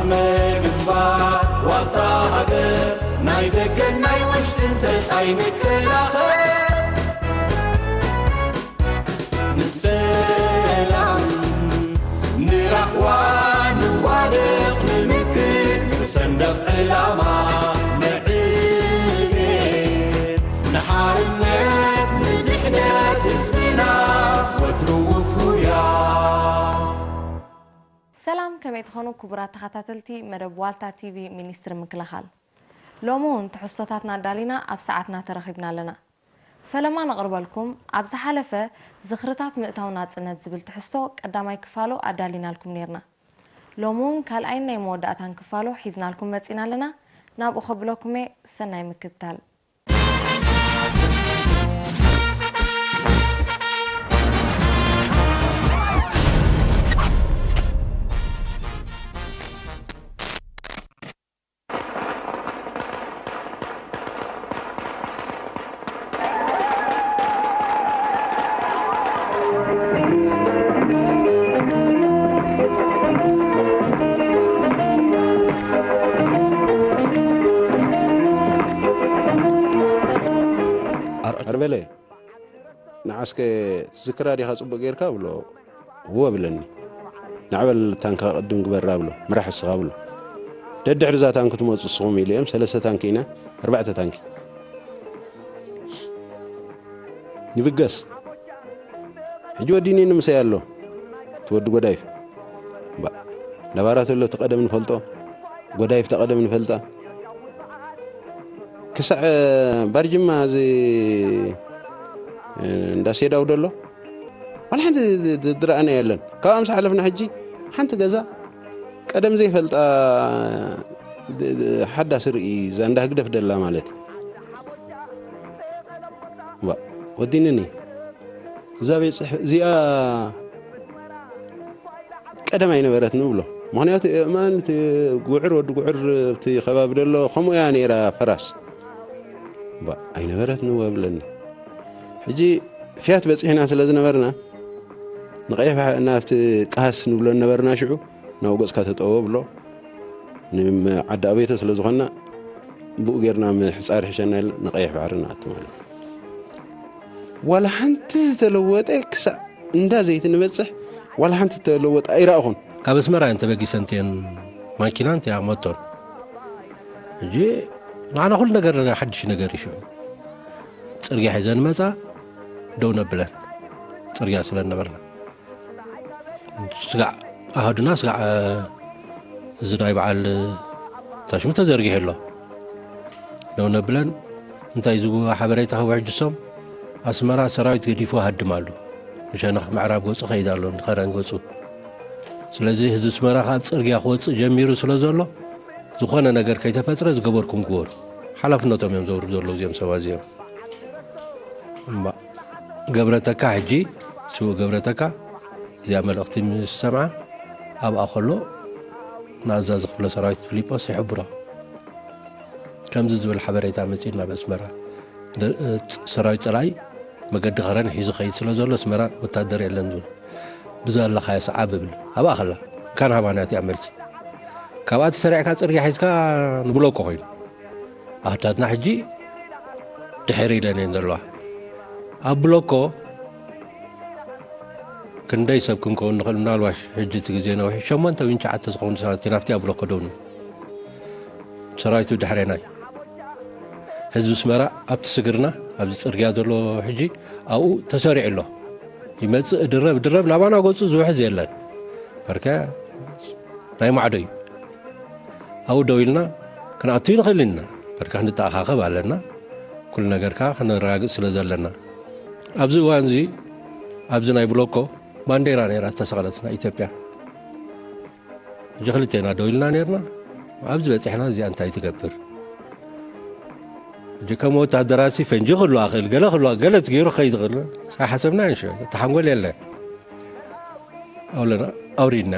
ግንባር ዋልታ ሃገር ናይ ደገን ናይ ውሽጥን ተጻይ ንከላኸል። ንሰላም ንራህዋ ንዋደቕ ንምክት ንሰንደቕ ዕላማ ንዕቤት ንሓርነት ንድሕነት ህዝብና ወትሩ ውፉያ። ሰላም ከመይ ትኾኑ ክቡራት ተኸታተልቲ መደብ ዋልታ ቲቪ ሚኒስትሪ ምክልኻል። ሎሚ እውን ትሕዝቶታትና ኣዳሊና ኣብ ሰዓትና ተረኺብና ኣለና። ፈለማ ነቕርበልኩም ኣብ ዝሓለፈ ዝኽርታት ምእታው ናጽነት ዝብል ትሕዝቶ ቀዳማይ ክፋሉ ኣዳሊናልኩም ነይርና። ሎሚ እውን ካልኣይን ናይ መወዳእታን ክፋሉ ሒዝናልኩም መጺና ኣለና። ናብኡ ከብለኩም እየ ሰናይ ምክትታል። ኣርበለ ንዓስከ ትዝክራ ዲኻ ጽቡቕ ጌርካ ብሎ እወ ብለኒ። ናዕበል ታንካ ቅድም ግበራ ብሎ ምራሕ እስኻ ብሎ ደድሕሪ እዛ ታንኪ ትመፁ እስኹም ኢሉ እዮም ሰለስተ ታንኪ ኢና ኣርባዕተ ታንኪ ይብገስ ሕጂ ወዲኒ ንምሰይ ኣሎ ትወዲ ጎዳይፍ ነባራት ኣሎ እቲ ቀደም ንፈልጦ ጎዳይፍ ተቐደም ንፈልጣ ክሳዕ ባርጅማ እዚ እንዳ ሴዳው ደሎ ዋላ ሓንቲ ዝረኣና የለን ካብኣ ምስ ሓለፍና ሕጂ ሓንቲ ገዛ ቀደም ዘይፈልጣ ሓዳስ ርኢ እዛ እንዳ ህግደፍ ደላ ማለት ወዲንኒ እዛ ቤት ፅሕፈት እዚኣ ቀደም ኣይነበረት ንብሎ ምክንያቱ የእማን እቲ ጉዕር ወዲ ጉዕር እቲ ከባቢ ደሎ ከምኡ እያ ነይራ ፈራስ እባ ኣይነበረት ንወ ብለኒ ሕጂ ፍያት በፂሕና ስለ ዝነበርና ንቀይሕ ናብቲ ቃስ ንብሎ ነበርና ሽዑ ናብ ገፅካ ተጠወ ብሎ ንዓዲ ኣቤቶ ስለ ዝኾንና ብኡ ጌርና ምሕፃር ሕሸና ኢለ ንቀይሕ ባሕሪ ንኣቱ ማለት እዩ ዋላ ሓንቲ ዝተለወጠ ክሳዕ እንዳ ዘይቲ ንበፅሕ ዋላ ሓንቲ ተለወጠ ኣይረእኹን። ካብ ኣስመራ እየን ተበጊሰን እተን ማኪና እንተያ መቶን። ሕጂ ንዓና ኩሉ ነገር ሓድሽ ነገር እዩ ሽዑ። ፅርግያ ሒዘን መፃ ደው ነብለን ፅርግያ ስለ ነበርና። ስጋዕ ኣሃዱና ስጋዕ እዚ ናይ በዓል ታሽሙ ተዘርጊሑ ኣሎ። ደው ነብለን እንታይ ዝብዋ ሓበሬታ ክውሕጅሶም ኣስመራ ሰራዊት ገዲፉ ሃድም ኣሎ ንሸነኽ ምዕራብ ገፁ ከይድ ኣሎ ንኸረን ገፁ ስለዚ ህዝቢ ኣስመራ ካብ ፅርግያ ክወፅእ ጀሚሩ ስለ ዘሎ ዝኾነ ነገር ከይተፈጥረ ዝገበርኩም ግበሩ ሓላፍነቶም እዮም ዘውርዱ ዘለዉ እዚኦም ሰባት እዚኦም እምባ ገብረተካ ሕጂ ስውእ ገብረተካ እዚኣ መልእኽቲ ምስ ሰምዓ ኣብኣ ከሎ ንኣዛዚ ክፍለ ሰራዊት ፊሊጶስ ይሕብሮ። ከምዚ ዝብል ሓበሬታ መጺኡና ኣብ ኣስመራ። ሰራዊት ጸላኢ መገዲ ከረን ሒዙ ኸይድ ስለ ዘሎ ኣስመራ ወታደር የለን ዝብል። ብዘለኻዮ ሰዓብ እብል። ኣብኣ ኸላ። ካን ሃባና እቲኣ መልሲ። ካብኣ ተሰሪዕካ ጽርግያ ሒዝካ ንብሎ እኮ ኾይኑ። ኣሕዳትና ሕጂ ድሕር ኢለን እየን ዘለዋ። ኣብ ብሎኮ ክንደይ ሰብ ክንከውን ንኽእል ምናልባሽ ሕጂ እቲ ግዜ ነውሒ ሸሞንተ ወይ ትሽዓተ ዝኾኑ ሰባት ኢና ኣብቲ ኣብ ብሎኮ ደው ንብል። ሰራዊት ብድሕሬና እዩ። ህዝቢ ኣስመራ ኣብቲ ስግርና ኣብዚ ጽርግያ ዘሎ ሕጂ ኣብኡ ተሰሪዑ ኣሎ። ይመጽእ ድረብ ድረብ ናባና ገጹ ዝውሕዝ የለን። በርከ ናይ ማዕዶ እዩ። ኣብኡ ደው ኢልና ክንኣቱ ንኽእል ኢና። በርከ ክንተኣኻኸብ ኣለና። ኩሉ ነገር ከኣ ከነረጋግጽ ስለ ዘለና። ኣብዚ እዋን እዚ ኣብዚ ናይ ብሎኮ ባንዴራ ነይራ ዝተሰቕለት ናይ ኢትዮጵያ። ሕጂ ክልቴና ደው ኢልና ነይርና። ኣብዚ በጺሕና እዚኣ እንታይ ትገብር? ሕጂ ከም ወታደራሲ ፈንጂ ክህልዋ ክእል፣ ገለ ክህልዋ፣ ገለ ገይሩ ክኸይድ ይኽእል። ኣይሓሰብናዮን ሽዑ። እቲ ሓንጎል የለን። ኣውለና ኣውሪድና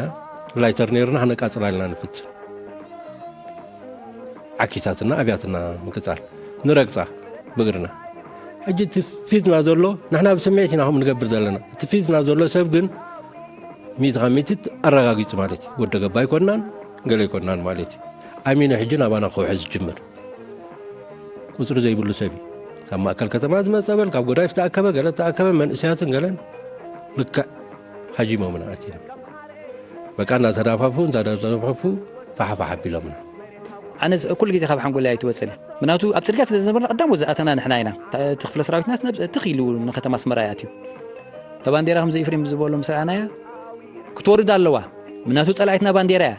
ላይተር ነይርና ክነቃጽላ ኢልና ንፍትን ዓኪሳትና ኣብያትና ምቅጻል ንረግጻ ብእግርና ሕጂ እቲ ፊትና ዘሎ ንሕና ብስምዒት ኢና ከምኡ ንገብር ዘለና እቲ ፊትና ዘሎ ሰብ ግን ሚእቲ ካብ ሚእቲ ኣረጋጊጹ ማለት እዩ ወደ ገባ ኣይኮንናን ገለ ኣይኮናን ማለት እዩ። ኣሚኑ ሕጂ ናባና ክውሕዝ ዝጅምር ቁፅሪ ዘይብሉ ሰብ እዩ። ካብ ማእከል ከተማ ዝመፀ በል፣ ካብ ጎዳይፍ ተኣከበ፣ ገለ ተኣከበ፣ መንእሰያትን ገለን ልክዕ ሃጂሞምና ኣቲና። በቃ እናተዳፋፉ፣ እናተዳፋፉ ፋሓፋሕ ኣቢሎምና። ኣነ ኩሉ ግዜ ካብ ሓንጎለይ ኣይትወፅን እያ። ምክንያቱ ኣብ ፅርግያ ስለ ዝነበርና ቀዳሞት ዝኣተና ንሕና ኢና። እቲ ክፍለ ሰራዊትና ትኽ ኢሉ ንከተማ ኣስመራ እዩ ኣትዩ። እታ ባንዴራ ከምዚ ኤፍሬም ዝበሎ ምስ ረኣናያ ክትወርድ ኣለዋ። ምክንያቱ ፀላኢትና ባንዴራ እያ።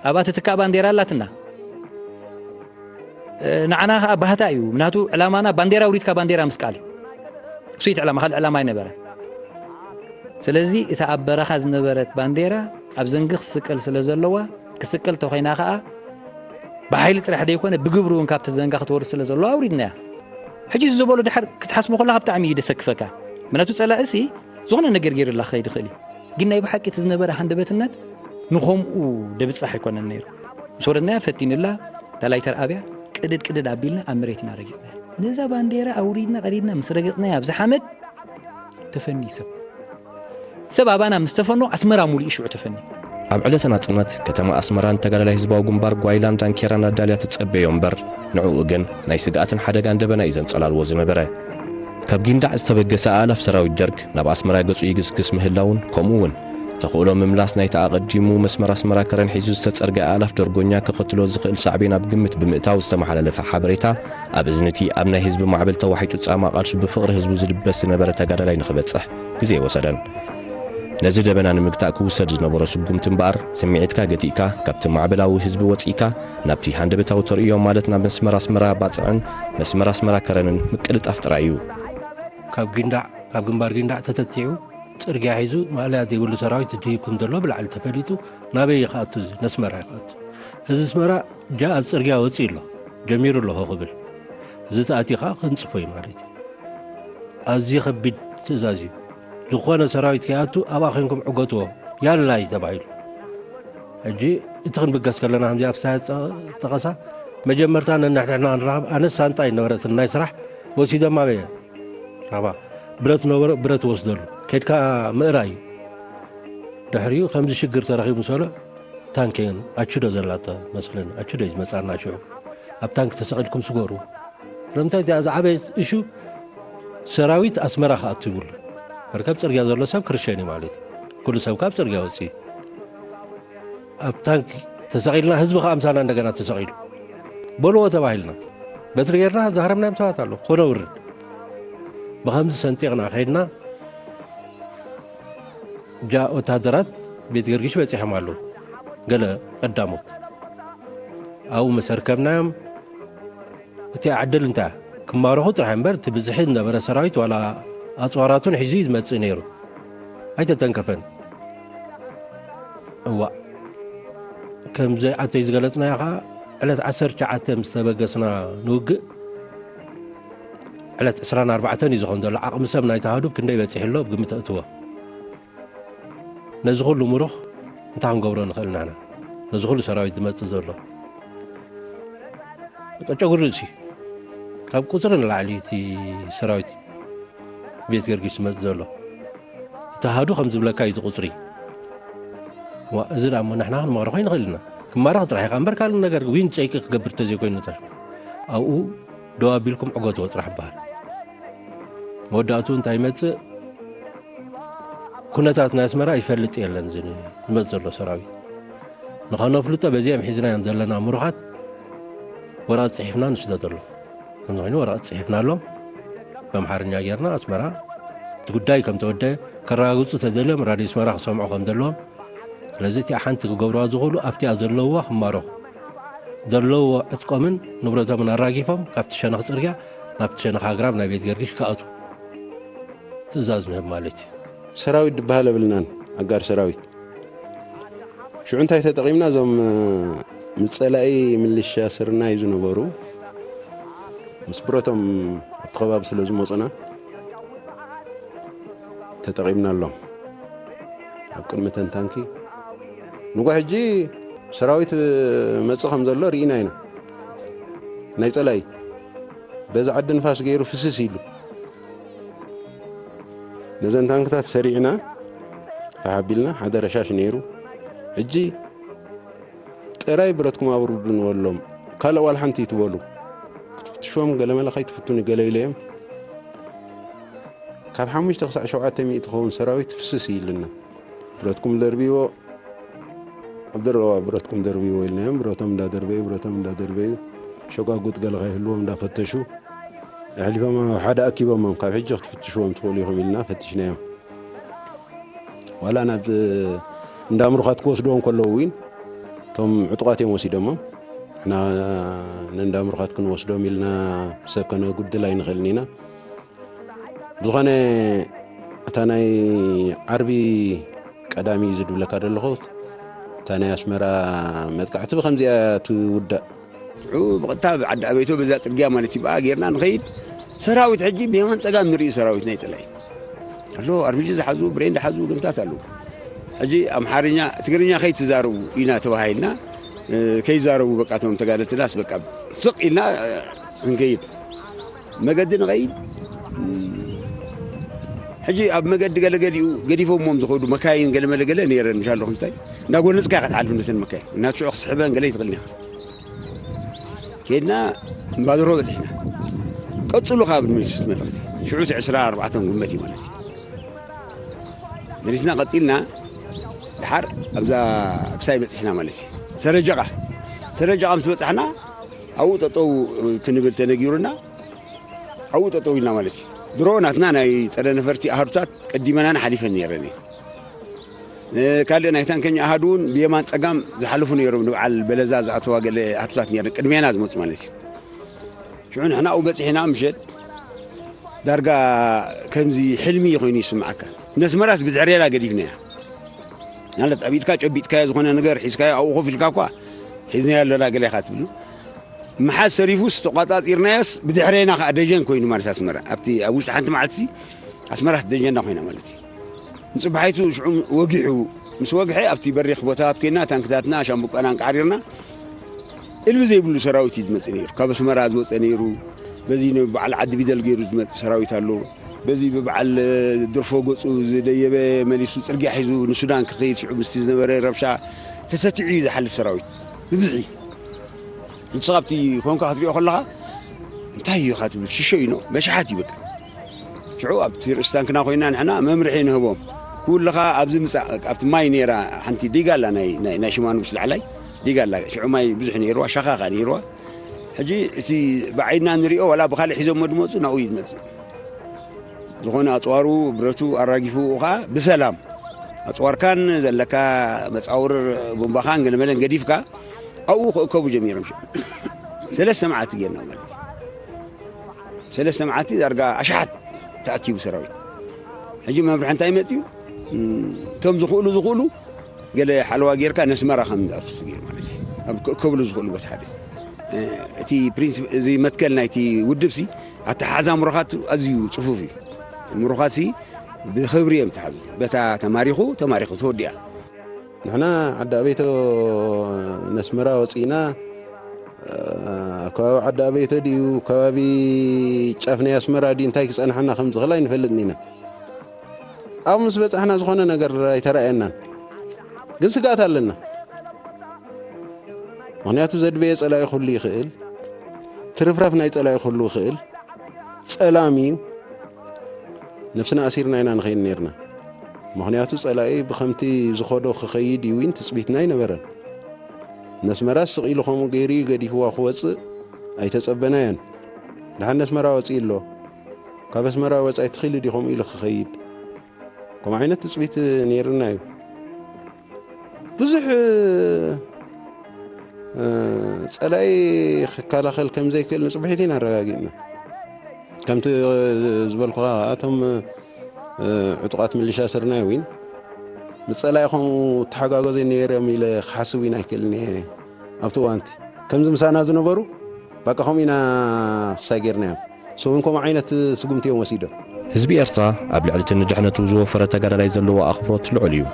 ኣብኣ ትትካእ ባንዴራ ኣላትና። ንዓና ከዓ ባህታ እዩ። ምክንያቱ ዕላማና ባንዴራ ኣውሪድካ ባንዴራ ምስቃል እዩ። እሱ እቲ ዕላማ፣ ካልእ ዕላማ ኣይነበረ። ስለዚ እታ ኣብ በረኻ ዝነበረት ባንዴራ ኣብ ዘንጊ ክስቀል ስለ ዘለዋ፣ ክስቀል ተኾይና ከዓ ብሓይሊ ጥራሕ ዘይኮነ ብግብሪ እውን ካብቲ ዘንጋ ክትወርድ ስለ ዘለዋ ኣውሪድናያ። ሕጂ እዚ ዝበሎ ድሓር ክትሓስቦ ከለካ ብጣዕሚ እዩ ደሰክፈካ። ምክንያቱ ጸላእሲ ዝኾነ ነገር ገይሩላ ክኸይድ ይኽእል እዩ። ግን ናይ ብሓቂ እቲ ዝነበረ ሃንደበትነት ንኸምኡ ደብጻሕ ኣይኮነን ነይሩ። ምስ ወረድናያ ፈቲኑላ፣ እታ ላይተር ኣብያ ቅድድ ቅድድ ኣቢልና ኣብ መሬት ኢና ረጊጽናያ። ነዛ ባንዴራ ኣውሪድና ቀዲድና ምስ ረገጽናያ ኣብዚ ሓመድ ተፈንዩ ሰብ። ሰብ ኣባና ምስ ተፈኖ ኣስመራ ሙሉእ ሽዑ ተፈንዩ። ኣብ ዕለተ ናጽነት ከተማ ኣስመራን ተጋዳላይ ህዝባዊ ግንባር ጓይላን ዳንኬራን ኣዳልያ ትጸበዮ እምበር፣ ንዕኡ ግን ናይ ስግኣትን ሓደጋን ደበና እዩ ዘንጸላልዎ ዝነበረ። ካብ ጊንዳዕ ዝተበገሰ ኣእላፍ ሰራዊት ደርግ ናብ ኣስመራ ገጹ ይግስግስ ምህላውን፣ ከምኡ እውን ተኽእሎ ምምላስ ናይቲ ኣቐዲሙ መስመር ኣስመራ ከረን ሒዙ ዝተጸርገ ኣእላፍ ደርጎኛ ከኸትሎ ዝኽእል ሳዕቤን ኣብ ግምት ብምእታው ዝተመሓላለፈ ሓበሬታ፣ ኣብ እዝኒ እቲ ኣብ ናይ ህዝቢ ማዕበል ተዋሒጡ ጻማ ቃልሱ ብፍቕሪ ህዝቡ ዝድበስ ዝነበረ ተጋዳላይ ንኽበጽሕ ግዜ ኣይወሰደን። ነዚ ደበና ንምግታእ ክውሰድ ዝነበሮ ስጉምቲ እምበኣር፣ ስምዒትካ ገቲእካ፣ ካብቲ ማዕበላዊ ህዝቢ ወጺእካ፣ ናብቲ ሃንደበታዊ ተርእዮ ማለት ናብ መስመር ኣስመራ ባጽዕን መስመር ኣስመራ ከረንን ምቅልጣፍ ጥራይ እዩ። ካብ ጊንዳዕ፣ ካብ ግንባር ጊንዳዕ ተተቲዑ፣ ጽርግያ ሒዙ፣ ማእለያ ዘይብሉ ሰራዊት ይድይብ ከም ዘሎ ብላዕሊ ተፈሊጡ፣ ናበይ እዩ ክኣቱ እዚ? ነስመራ እዩ ክኣቱ። ህዝቢ ኣስመራ ጃ ኣብ ጽርግያ ወጺኡ ኣሎ፣ ጀሚሩ ኣሎ ክብል። እዚ ተኣትዩ ከኣ ክንጽፎ እዩ ማለት እዩ። ኣዝዩ ከቢድ ትእዛዝ እዩ። ዝኾነ ሰራዊት ከይኣቱ ኣብኣ ኮንኩም ዕገትዎ፣ ያላ እዩ ተባሂሉ። ሕጂ እቲ ክንብገስ ከለና ከምዚኣ ክስታይ ጠቐሳ፣ መጀመርታ ነንሕድሕድና ክንራኸብ፣ ኣነስ ሳንጣ ኣይነበረትን ናይ ስራሕ፣ ወሲዶም ኣበየ ራባ ብረት ነበሮ፣ ብረት ወስደሉ። ከድካ ምእራይ እዩ። ድሕሪኡ ከምዚ ሽግር ተረኺቡ ምስ በሎ፣ ታንክ እየን ኣቹዶ ዘላታ መስለኒ፣ ኣቹዶ እዩ ዝመጻና ሽዑ። ኣብ ታንክ ተሰቒልኩም ስገሩ። ስለምንታይ እዚኣ ዝዓበየት እሹ ሰራዊት ኣስመራ ክኣቱ ይብሉ። መርከብ ጽርግያ ዘሎ ሰብ ክርሸን እዩ ማለት እዩ። ኩሉ ሰብ ካብ ጽርግያ ወጽእ። ኣብ ታንክ ተሰቒልና፣ ህዝቢ ከኣ ምሳና እንደገና ተሰቒሉ። በልዎ ተባሂልና። በትሪ ጌርና ዝሃረምናዮም ሰባት ኣለዉ። ኮነ ውርድ። ብኸምዚ ሰንጢቕና ከይድና፣ ጃ ወታደራት ቤት ገርጊሽ በጺሖም ኣለዉ። ገለ ቀዳሞት። ኣብኡ ምስ ኣርከብናዮም፣ እቲኣ ዕድል እንታይ እያ? ክማረኹ ጥራሕ እምበር፣ እቲ ብዝሒ ዝነበረ ሰራዊት ዋላ ኣጽዋራቱን ሒዙ እዩ ዝመጽእ ነይሩ። ኣይተተንከፈን። እዋእ፣ ከም ዘይኣተዩ ዝገለጽናዮ ኸኣ፣ ዕለት ዓሰርተ ትሽዓተ ምስ ተበገስና ንውግእ፣ ዕለት ዕስራን ኣርባዕተን እዩ ዝኾን ዘሎ። ዓቕሚ ሰብ ናይቲ ኣሃዱ ክንደይ በጺሑ ኣሎ፣ ብግምት ኣእትዎ። ነዚ ኩሉ ምሩኽ እንታይ ክንገብሮ ንኽእል ንሕና? ነዚ ኩሉ ሰራዊት ዝመጽእ ዘሎ? በቃ ጨጉሪ ርእሲ። ካብ ቁጽሪ ንላዕሊ እቲ ሰራዊት ቤት ገርጊስ ዝመጽእ ዘሎ። እቲ ኣሃዱ ከም ዝብለካ እዩ እቲ ቁጽሪ። ዋ፣ እዚ ደኣ እሞ ንሕና ክንማረኾ ኣይንኽእል ኢና። ክማረኽ ጥራሕ ኢኻ እምበር ካልእ ነገር ዊን ጸይቂ ክገብር ተዘይኮይኑ፣ ኣብኡ ደው ኣቢልኩም ዕገትዎ ጥራሕ ይበሃል። መወዳእትኡ እንታይ ይመጽእ? ኩነታት ናይ ኣስመራ ይፈልጥ የለን፣ እዚ ዝመጽእ ዘሎ ሰራዊት። ንኸነፍልጦ በዚኦም ሒዝናዮም ዘለና ምሩኻት ወረቐት ጽሒፍና ንስደደሎም። ከምዚ ኮይኑ ወረቐት ጽሒፍናሎም፣ ብኣምሓርኛ ጌርና ኣስመራ እቲ ጉዳይ ከም ተወደአ ከረጋግጹ ተደልዮም ራድዮ ኣስመራ ክሰምዑ ከም ዘለዎም። ስለዚ እቲኣ ሓንቲ ክገብርዋ ዝኽእሉ ኣብቲኣ ዘለውዋ ክማረኹ፣ ዘለዎ ዕጥቆምን ንብረቶምን ኣራጊፎም ካብቲ ሸነኽ ጽርግያ ናብቲ ሸነኽ ኣግራብ ናይ ቤት ገርጊሽ ክኣትዉ ትእዛዝ ንህብ ማለት እዩ። ሰራዊት ዝበሃል የብልናን፣ ኣጋር ሰራዊት። ሽዑ እንታይ ተጠቒምና? እዞም ምስ ጸላኢ ምልሻ ስርናይ ዝነበሩ ምስ ብረቶም ኣብቲ ከባቢ ስለ ዝመጹና ተጠቒምናሎም። ኣብ ቅድሚ ተን ታንኪ ንጓ ሕጂ ሰራዊት መጽእ ከም ዘሎ ርኢና ኢና። ናይ ጸላኢ በዚ ዓዲ ንፋስ ገይሩ ፍስስ ኢሉ። ነዘን ታንክታት ሰሪዕና፣ ፋሕ ኣቢልና፣ ሓደ ረሻሽ ነይሩ። ሕጂ ጥራይ ብረትኩም ኣብርዱ ንበሎም። ካልእ ዋላ ሓንቲ ይትበሉ። ክትፍትሾም ገለመለ ከይትፍትኑ ገለ ኢለዮም። ካብ ሓሙሽተ ክሳዕ ሸውዓተ ሚእቲ ክኸውን ሰራዊት ፍስስ ኢልና። ብረትኩም ደርብይዎ፣ ኣብ ደረዋ ብረትኩም ደርብይዎ ኢልናዮም። ብረቶም እንዳደርበዩ፣ ብረቶም እንዳደርበዩ፣ ሸጓጉጥ ገለ ከይህልዎም እንዳፈተሹ፣ ኣሕሊፎም ኣብ ሓደ ኣኪቦሞም። ካብ ሕጂ ክትፍትሽዎም ትኽእሉ ኢኹም ኢልና ፈቲሽናዮም። ዋላ ናብ እንዳ ምሩኻት ክወስድዎም ከለዉ እውን፣ እቶም ዕጡቓት እዮም ወሲዶሞም። ንሕና ንእንዳ ምሩኻት ክንወስዶም ኢልና ሰብ ከነጉድል ኣይንኽእልን ኢና። ብዝኾነ፣ እታ ናይ ዓርቢ ቀዳሚ እዩ ዝድብለካ ዘለኹ፣ እታ ናይ ኣስመራ መጥቃዕቲ ብኸምዚኣ ትውዳእ። ሽዑ ብቐጥታ ብዓዲ ኣበይቶ በዛ ጽርግያ ማለት እዩ፣ ብኣ ጌርና ንኸይድ። ሰራዊት ሕጂ ብየማን ጸጋም ንርኢ፣ ሰራዊት ናይ ጸላኢ ኣሎ፣ ኣርቢጂ ዝሓዙ፣ ብሬን ዝሓዙ ገምታት ኣለዉ። ሕጂ ኣምሓርኛ፣ ትግርኛ ከይትዛረቡ ኢና ተባሂልና፣ እ፣ ከይዛረቡ በቃ እቶም ተጋደልትናስ በቃ ስቕ ኢልና፣ እ፣ ክንከይድ። መገዲ ንኸይድ። ሕጂ ኣብ መገዲ ገለገሊኡ ገዲፎሞም ዝኸዱ መካይን ገለ መለ ገለ ነይረን፣ ምሻ ኣለኹም እንታይ እንዳጎነጽካ ኢኻ ትሓልፍ ነተን መካይን። እናትሽዑ ክስሕበን ገለ ይትኽእልን ኢኻ። ከይድና እምባድሮ በጺሕና። ቀጽሉ ካብ ንመልሱ መልእኽቲ። ሽዑ እቲ ዕስራ ኣርባዕተ ግንቦት እዩ ማለት እዩ። መሊስና ቀጺልና፣ ድሓር ኣብዛ ክሳይ በጺሕና ማለት እዩ። ሰረጀቓ። ሰረጀቓ ምስ በጻሕና፣ ኣብኡ ጠጠው ክንብል ተነጊሩና፣ ኣብኡ ጠጠው ኢልና ማለት እዩ። ድሮ ናትና ናይ ጸረ ነፈርቲ ኣሃዱታት ቀዲመናን ሓሊፈን ነይረን እየን። እ፣ ካልእ ናይ ታንከኛ ኣሃዱ እውን ብየማን ጸጋም ዝሓልፉ ነይሮም፣ ንበዓል በለዛ ዝኣተዋ ገለ ኣሃዱታት ነይረን፣ ቅድሜና ዝመጹ ማለት እዩ። ሽዑ ንሕና ኣብኡ በጺሕና ምሸት፣ ዳርጋ ከምዚ ሕልሚ ኮይኑ ይስምዓካ። ነስመራስ ብድሕሬና ገዲፍናያ። ማለት ኣብ ኢድካ ጨቢጥካዮ ዝኾነ ነገር ሒዝካዮ ኣብኡ ኮፍ ኢልካ እኳ ሒዝናዮ ኣለና ገለ ኢኻ ትብሉ። ምሓዝ ተሪፉስ ተቋጻጺርናዮስ ብድሕሬና ከኣ ደጀን ኮይኑ ማለት ኣስመራ። ኣብቲ ኣብ ውሽጢ ሓንቲ መዓልቲ ኣስመራስ ደጀና ኮይና ማለት እዩ። ንጽባሒቱ ሽዑ ወጊሑ ምስ ወግሐ ኣብቲ በሪኽ ቦታታት ኮይና ታንክታትና ሻምቡቃና እንቃዕሪርና እልቢ ዘይብሉ ሰራዊት እዩ ዝመጽእ ነይሩ። ካብ ኣስመራ ዝወጸ ነይሩ። በዚ ንበዓል ዓዲ ቢደል ገይሩ ዝመጽእ ሰራዊት ኣሎ። በዚ ብበዓል ድርፎ ገጹ ዝደየበ መሊሱ ጽርግያ ሒዙ ንሱዳን ክኸይድ ሽዑ ምስቲ ዝነበረ ረብሻ ተተቲዑ እዩ ዝሓልፍ ሰራዊት ብብዝሒ። ንስኻ ኣብቲ ኮንካ ክትሪኦ ከለኻ እንታይ እዩ ኢኻ ትብል? ሽሾ እዩ፣ ኖ፣ መሽሓት እዩ በቃ። ሽዑ ኣብቲ ርእሲ ታንክና ኮይና ንሕና መምርሒ ንህቦም። ኩልኻ ኣብዚ ምጻእ፣ ኣብቲ ማይ ነይራ ሓንቲ ዲጋ ኣላ፣ ናይ፣ ናይ፣ ናይ ሽማኑስ ላዕላይ ዲጋ ኣላ። ሽዑ ማይ ብዙሕ ነይርዋ፣ ሻኻ ከኣ ነይርዋ። ሕጂ እቲ ብዓይንና ንሪኦ ዋላ ብኻልእ ሒዞሞ ድመጹ ናብኡ እዩ ዝመጽእ። ዝኾነ ኣጽዋሩ ብረቱ ኣራጊፉ ከኣ ብሰላም ኣጽዋርካን ዘለካ መጻውር ቡምባኻን ገለመለን ገዲፍካ ኣብኡ ክእከቡ ጀሚሮም። ሽዑ ሰለስተ መዓልቲ ጌርና ማለት እዩ። ሰለስተ መዓልቲ ዳርጋ ኣሽሓት ተኣኪቡ ሰራዊት። ሕጂ መምርሒ እንታይ መጽዩ? እም፣ እቶም ዝኽእሉ ዝኽእሉ ገለ ሓለዋ ጌርካ ነስመራ ከም ዝኣቱ ትገይር ማለት እዩ። ኣብ ክእከብሉ ዝኽእሉ ቦታ ሓደ። እ፣ እቲ ፕሪንስ-፣ እዚ መትከል ናይቲ ውድብሲ ኣተሓሕዛ ምሩኻቱ ኣዝዩ ጽፉፍ እዩ። ምሩኻትሲ ብኽብሪ እዮም ተሓዙ። በታ ተማሪኹ፣ ተማሪኹ ተወዲኣ። ንሕና ዓዲ ኣበይቶ ነስመራ ወጺእና፣ እ፣ ከባቢ ዓዲ ኣበይቶ ድዩ፣ ከባቢ ጫፍ ናይ ኣስመራ ድዩ፣ እንታይ ክጸንሓና ከም ዝኽእል ኣይንፈልጥን ኢና። ኣብኡ ምስ በጻሕና ዝኾነ ነገር ኣይተራእየናን። ግን ስግኣት ኣለና። ምኽንያቱ ዘድበየ ጸላኢ ክህሉ ይኽእል፣ ትርፍራፍ ናይ ጸላኢ ክህሉ ይኽእል። ጸላም እዩ። ነብስና ኣሲርና ኢና ንኸይድ ነይርና። ምኽንያቱ ጸላኢ ብኸምቲ ዝኸዶ ክኸይድ እዩ እውን ትጽቢትና ኣይነበረን። ነስመራ ስቕ ኢሉ ከምኡ ገይሩ እዩ ገዲፍዋ ክወጽእ ኣይተጸበናዮን። ደሓን ነስመራ ወጺኡ ኣሎ። ካብ ኣስመራ ወጻኢ ትኽኢሉ ድዩ ከምኡ ኢሉ ክኸይድ? ከምኡ ዓይነት ትጽቢት ነይርና እዩ። ብዙሕ፣ እ፣ ጸላኢ ክከላኸል ከም ዘይክእል ንጽባሒት ኢና ኣረጋጊጽና። ከምቲ ዝበልኩኻ፣ እቶም፣ እ፣ ዕጡቓት ምልሻ ስርናይ እውን ንጸላኢ ከምኡ ተሓጋገዙ ነይሮም ኢለ ክሓስብ እውን ኣይክእልን እየ። ኣብቲ እዋንቲ ከምዚ ምሳና ዝነበሩ፣ በቃ፣ ከምኡ ኢና ክሳይ ጌርናዮም። ንሶም እውን ከምኡ ዓይነት ስጉምቲ እዮም ወሲዶም። ህዝቢ ኤርትራ ኣብ ልዕሊ እቲ ንድሕነቱ ዝወፈረ ተጋዳላይ ዘለዎ ኣኽብሮት ልዑል እዩ።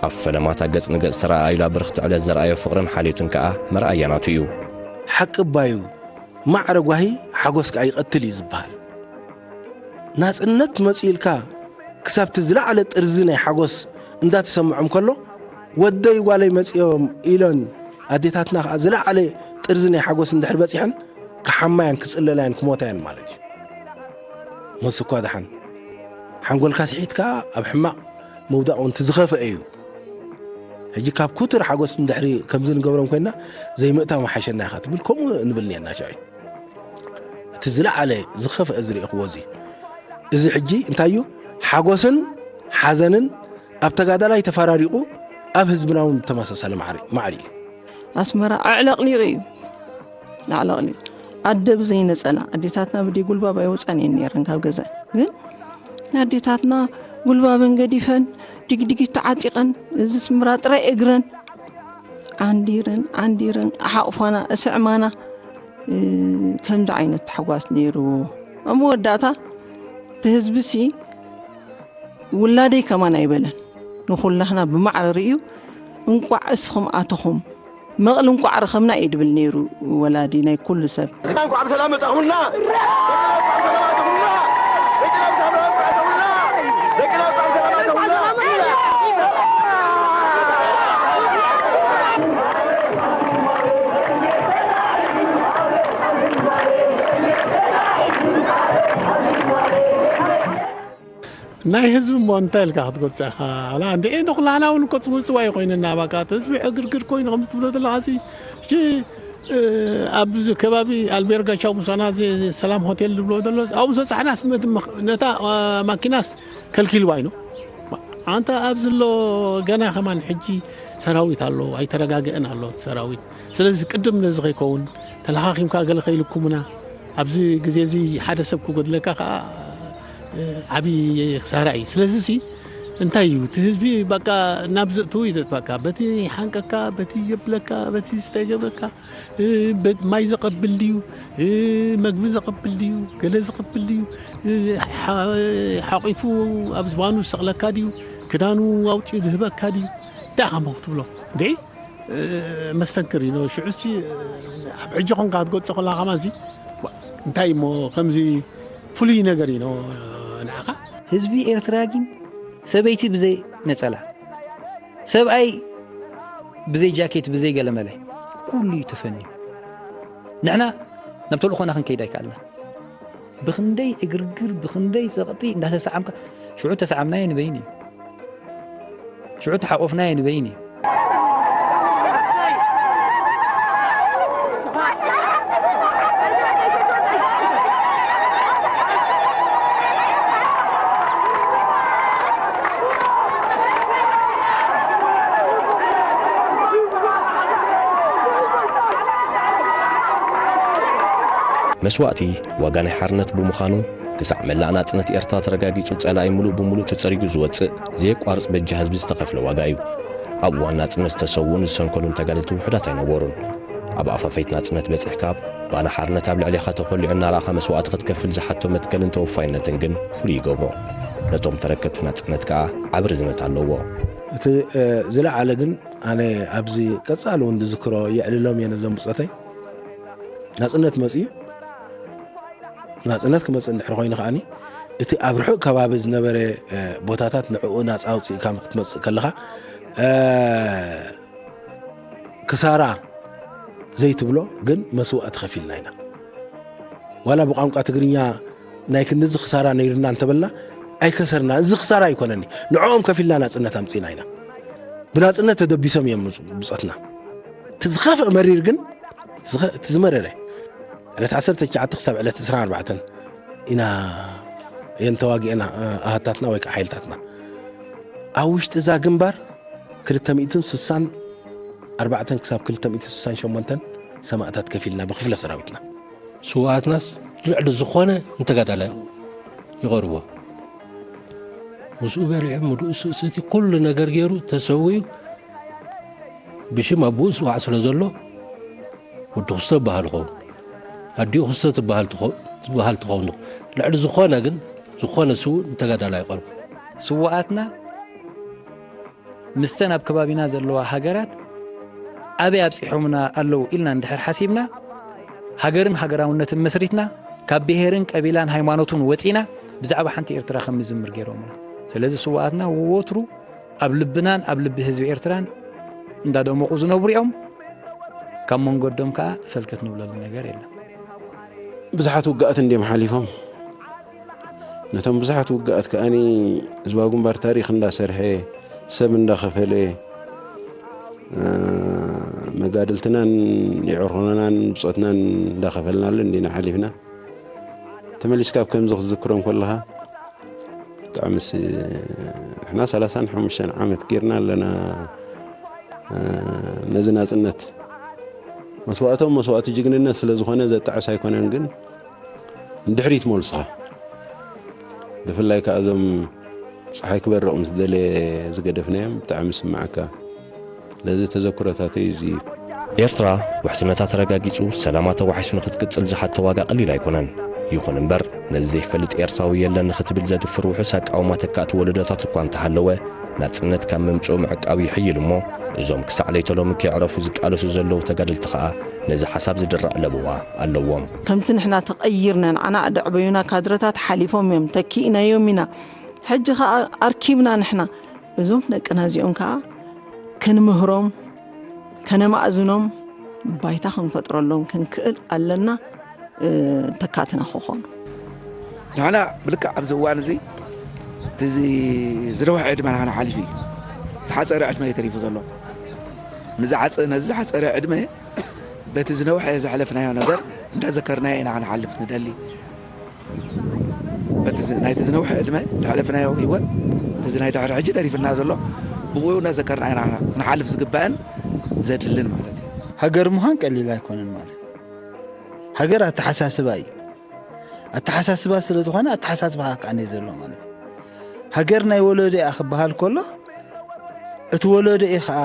ኣብ ፈለማታ ገጽ ንገጽ ተረኣኢላ ብርኽቲ ዕለት ዘርኣዮ ፍቕርን ሓልዮትን ከኣ መርኣያ ናቱ እዩ። ሓቂ እባ እዩ፣ ማዕረ ጓሂ ሓጎስ ከኣ ይቐትል እዩ ዝበሃል። ናጽነት መጺኡ ኢልካ ክሳብ እቲ ዝለዓለ ጥርዚ ናይ ሓጎስ እንዳተሰምዖም ከሎ፣ ወደይ ጓለይ መጺኦም ኢለን ኣዴታትና ከዓ ዝለዓለ ጥርዚ ናይ ሓጎስ እንድሕር በፂሐን ክሓማያን ክፅለላያን ክሞታያን ማለት እዩ። ሞት እኳ ደሓን ሓንጎልካ ስሒት ከዓ ኣብ ሕማቕ ምውዳቕ እውን ትዝኸፍአ እዩ። ሕጂ ካብ ኩትር ሓጎስ እንድሕሪ ከምዚ ንገብሮም ኮይና ዘይምእታው መሓሸና ኢኻ ትብል፣ ከምኡ ንብል ነርና ሽዑ። እቲ ዝለዓለ ዝኸፍአ ዝረእኽዎ እዚ፣ እዚ ሕጂ እንታይ እዩ? ሓጎስን ሓዘንን ኣብ ተጋዳላይ ተፈራሪቑ ኣብ ህዝብና እውን ተመሳሳሊ ማዕሪ ማዕሪ እዩ። ኣስመራ ኣዕለቕሊቑ እዩ። ኣዕለቕሊቑ። ኣደ ብዘይ ነጸላ፣ ኣዴታትና ብደይ ጉልባብ ኣይወጻን እየን ነይረን ካብ ገዛ። ግን ኣዴታትና ጉልባበን ገዲፈን፣ ድግድጊት ተዓጢቐን፣ እዚ ኣስመራ ጥራይ እግረን ዓንዲረን ዓንዲረን ሓቑፋና እስዕማና። እ፣ ከምዚ ዓይነት ታሕጓስ ነይርዎ። ኣብ መወዳእታ እቲ ህዝቢ ሲ ውላደይ ከማን ኣይበለን። ንኹላህና ብማዕረ ርእዩ፣ እንቋዕ እስኹም ኣተኹም፣ መቕል እንቋዕ ረኸብና እዩ ድብል ነይሩ ወላዲ ናይ ኩሉ ሰብ። እንኳዕ ብሰላም መጣኹምና። ደቅና እንኳዕ ብሰላም ኣተኹምና። ደቅና እንኳዕ ብሰላም ኣተኹምና። ደቅና እንኳዕ ብሰላም ኣተኹምና። ናይ ህዝቢ እሞ እንታይ ኢልካ ክትገልጾ ኢኻ? ኣላ እንድዒ ንኹላህና እውን እኮ ጽውጽዋይ ኮይንና፣ ባካ እቲ ህዝቢ ዕግርግር ኮይኑ ከም ትብሎ ዘለኻ ሲ፣ እሺ፣ እ፣ ኣብዚ ከባቢ ኣልቤርጋ ቻው ምሳና እዚ ሰላም ሆቴል ዝብሎ ዘሎ ኣብኡ ዝበጻሕናስ ምእቲ መኽ-፣ ነታ፣ እ፣ ማኪናስ ከልኪልዋ ኢሉ። ኣንታ ኣብዚ ኣሎ ገና ከማን ሕጂ ሰራዊት ኣሎ፣ ኣይተረጋግአን ኣሎ እቲ ሰራዊት። ስለዚ ቅድም ነዚ ከይከውን ተለኻኺምካ ገለ ከይልኩምና ኣብዚ ግዜ እዚ ሓደ ሰብ ክጎድለካ ከዓ፣ እ፣ ዓብዪ ክሳራ እዩ። ስለዚ ሲ እንታይ እዩ እቲ ህዝቢ በቃ ናብ ዘእትዉ እዩ ዘጥፋእካ። በቲ ሓንቀካ፣ በቲ የብለካ፣ በቲ ዝታይ ገብረካ፣ እ፣ በ-፣ ማይ ዘቐብል ድዩ? እ፣ መግቢ ዘቐብል ድዩ? ገለ ዘቐብል ድዩ? እ፣ ሓ-፣ ሓቂፉ ኣብ ዝባኑ ዝሰቕለካ ድዩ? ክዳኑ ኣውፂኡ ዝህበካ ድዩ? ዳኣ ከምኡ ክትብሎ እንዴ? እ፣ መስተንክር እዩ። ሽዑ እስቲ፣ እ፣ ኣብ ሕጂ ኾንካ ክትገልጾ ከለኻ ከማን እዚ፣ ዋ፣ እንታይ እሞ ከምዚ ፍሉይ ነገር እዩ ንዓኻ? ህዝቢ ኤርትራ ግን ሰበይቲ ብዘይ ነጸላ፣ ሰብኣይ ብዘይ ጃኬት፣ ብዘይ ገለመለ፣ ኩሉ እዩ ተፈንዩ። ንሕና ናብ ተልእኾና ክንከይድ ኣይከኣልናን። ብኽንደይ ዕግርግር፣ ብኽንደይ ጸቕጢ እንዳተሰዓምካ፣ ሽዑ ተሰዓምናዮ ንበይን እዩ። ሽዑ ተሓቆፍናዮ ንበይን እዩ። መስዋእቲ ዋጋ ናይ ሓርነት ብምዃኑ፣ ክሳዕ መላእ ናጽነት ኤርትራ ተረጋጊጹ፣ ጸላኢ ምሉእ ብምሉእ ተጸሪጉ ዝወጽእ፣ ዘየቋርጽ በጃ ህዝቢ ዝተኸፍለ ዋጋ እዩ። ኣብ እዋን ናጽነት ዝተሰውኡን ዝሰንከሉን ተጋደልቲ ውሑዳት ኣይነበሩን። ኣብ ኣፋፈይት ናጽነት በጺሕካ፣ ባና ሓርነት ኣብ ልዕሌኻ ተኾሊዑ እናረኣኻ መስዋእቲ ክትከፍል ዝሓቶ መትከልን ተወፋይነትን ግን ፍሉይ ይገብሮ። ነቶም ተረከብቲ ናጽነት ከኣ ዓቢ ርዝነት ኣለዎ። እቲ፣ እ፣ ዝለዓለ ግን ኣነ ኣብዚ ቀጻሊ እውን ዝዝክሮ የዕልሎም እየ ነዞም ብጾተይ። ናጽነት መጽዩ፣ ናጽነት ክመጽእ እንድሕር ኮይኑ ከኣኒ፣ እቲ ኣብ ርሑቕ ከባቢ ዝነበረ፣ እ፣ ቦታታት ንዕኡ ናጻ ኣውጺእካ ክትመጽእ ከለኻ፣ እ፣ ክሳራ ዘይትብሎ ግን መስዋእቲ ከፊልና ኢና። ዋላ ብቋንቋ ትግርኛ ናይ ክንድዚ ክሳራ ነይሩና እንተበልና ኣይከሰርና። እዚ ክሳራ ኣይኮነኒ። ንዕኦም ከፊልና ናጽነት ኣምጺእና ኢና። ብናጽነት ተደቢሶም እዮም ብጾትና። እቲ ዝኸፍአ መሪር ግን፣ እቲ ዝኸ-፣ እቲ ዝመረረ፣ ዕለት ዓሰርተ ትሽዓተ ክሳብ ዕለት ዕስራን ኣርባዕተን ኢና፣ እየን ተዋጊአና፣ ኣሃታትና ወይ ከዓ ሓይልታትና። ኣብ ውሽጢ እዛ ግንባር ክልተ ሚእትን ስሳን ኣርባዕተን ክሳብ ክልተ ሚእትን ስሳን ሸሞንተን ሰማእታት ከፊልና ብክፍለ ሰራዊትና። ስውኣትናስ ልዕሊ ዝኾነ ንተጋዳላይ ይቐርቦ። ምስኡ በሊዑ ምሉእ ስእስእቲ ኩሉ ነገር ገይሩ ተሰዊኡ ብሽም ኣቦኡ ዝጽዋዕ ስለ ዘሎ ወዲ ክስቶ ይበሃል ይኸውን። ኣዲኡ ክስቶ ትበሃል ትኸ-፣ ትበሃል ትኸውን። ልዕሊ ዝኾነ ግን፣ ዝኾነ ስዉእ ንተጋዳላይ ይቐርቦ። ስውኣትና ምስተን ኣብ ከባቢና ዘለዋ ሃገራት ኣበይ ኣብጺሖምና ኣለዉ ኢልና እንድሕር ሓሲብና፣ ሃገርን ሃገራውነትን መስሪትና፣ ካብ ብሄርን ቀቢላን ሃይማኖትን ወጺና፣ ብዛዕባ ሓንቲ ኤርትራ ከም ንዝምር ገይሮምና። ስለዚ ስውኣትና ወትሩ ኣብ ልብናን ኣብ ልቢ ህዝቢ ኤርትራን እንዳደመቑ ዝነብሩ እዮም። ካብ መንገዶም ከዓ ሰልከት ንብለሉ ነገር የለን። ብዙሓት ውግኣት እንዲም ሓሊፎም። ነቶም ብዙሓት ውግኣት ከኣኒ ህዝባዊ ግንባር ታሪኽ እንዳሰርሐ፣ ሰብ እንዳኸፈለ፣ መጋድልትናን የዕርኹናን ብፆትናን እንዳኸፈልናሉ እንዲና ሓሊፍና። ተመሊስካ ኣብ ከምዚ ክትዝክሮም ከለኻ ብጣዕምስ፣ ንሕና ሰላሳን ሓሙሽተን ዓመት ጌርና ኣለና ነዚ ናፅነት። መስዋእቶም መስዋእቲ ጅግንነት ስለ ዝኾነ ዘጣዕስ ኣይኮነን፣ ግን ንድሕሪት መልሱኻ። ብፍላይ ከዓ እዞም ፀሓይ ክበርቕ ምስ ደለየ ዝገደፍናዮም ብጣዕሚ ስምዓካ። ስለዚ ተዘክሮታተይ እዚ እዩ። ኤርትራ ውሕስነታ ተረጋጊጹ ሰላማ ተዋሒሱ ንኽትቅጽል ዝሓቶ ዋጋ ቀሊል ኣይኮነን። ይኹን እምበር ነዚ ዘይፈልጥ ኤርትራዊ የለን ንኽትብል ዘድፍር ውሑስ ኣቃውማ ተካእቲ ወለዶታት እኳ እንተሃለወ ናጽነት ካብ ምምጽኡ ምዕቃቡ ይሕይል እሞ እዞም ክሳዕ ለይተ ሎሚ ከየዕረፉ ዝቃለሱ ዘለዉ ተጋደልቲ ኸኣ ነዚ ሓሳብ ዝድርዕ ለበዋ ኣለዎም። ከምቲ ንሕና ተቐይርና ንዓና ኣደዕበዩና ካድረታት ሓሊፎም እዮም፣ ተኪእናዮም ኢና። ሕጂ ኸኣ ኣርኪብና ንሕና እዞም ደቅና እዚኦም ከኣ ክንምህሮም ከነማእዝኖም ባይታ ክንፈጥረሎም ክንክእል ኣለና። ተካእትና ክኾኑ ንሕና ብልክዕ ኣብዚ እዋን እዚ እቲ ዝነውሐ ዕድመ ንሕና ሓሊፉ እዩ። ዝሓፀረ ዕድመ እዩ ተሪፉ ዘሎ። ነዚ ዝሓፀረ ዕድመ በቲ ዝነውሐ ዘሕለፍናዮ ነገር እንዳዘከርናዮ ኢና ክንሓልፍ ንደሊ። በቲ ናይቲ ዝነውሐ ዕድመ ዘሕለፍናዮ ህይወት ነዚ ናይ ድሕሪ ሕጂ ተሪፍና ዘሎ ብኡ እናዘከርና ኢና ንሓልፍ ዝግባእን ዘድልን ማለት እዩ። ሃገር ምዃን ቀሊል ኣይኮነን ማለት ሃገር ኣተሓሳስባ እዩ። ኣተሓሳስባ ስለ ዝኾነ ኣተሓሳስባ ከዓ እዩ ዘሎ ማለት እዩ። ሃገር ናይ ወለዶ እያ ክበሃል ከሎ እቲ ወለዶ እዩ ከዓ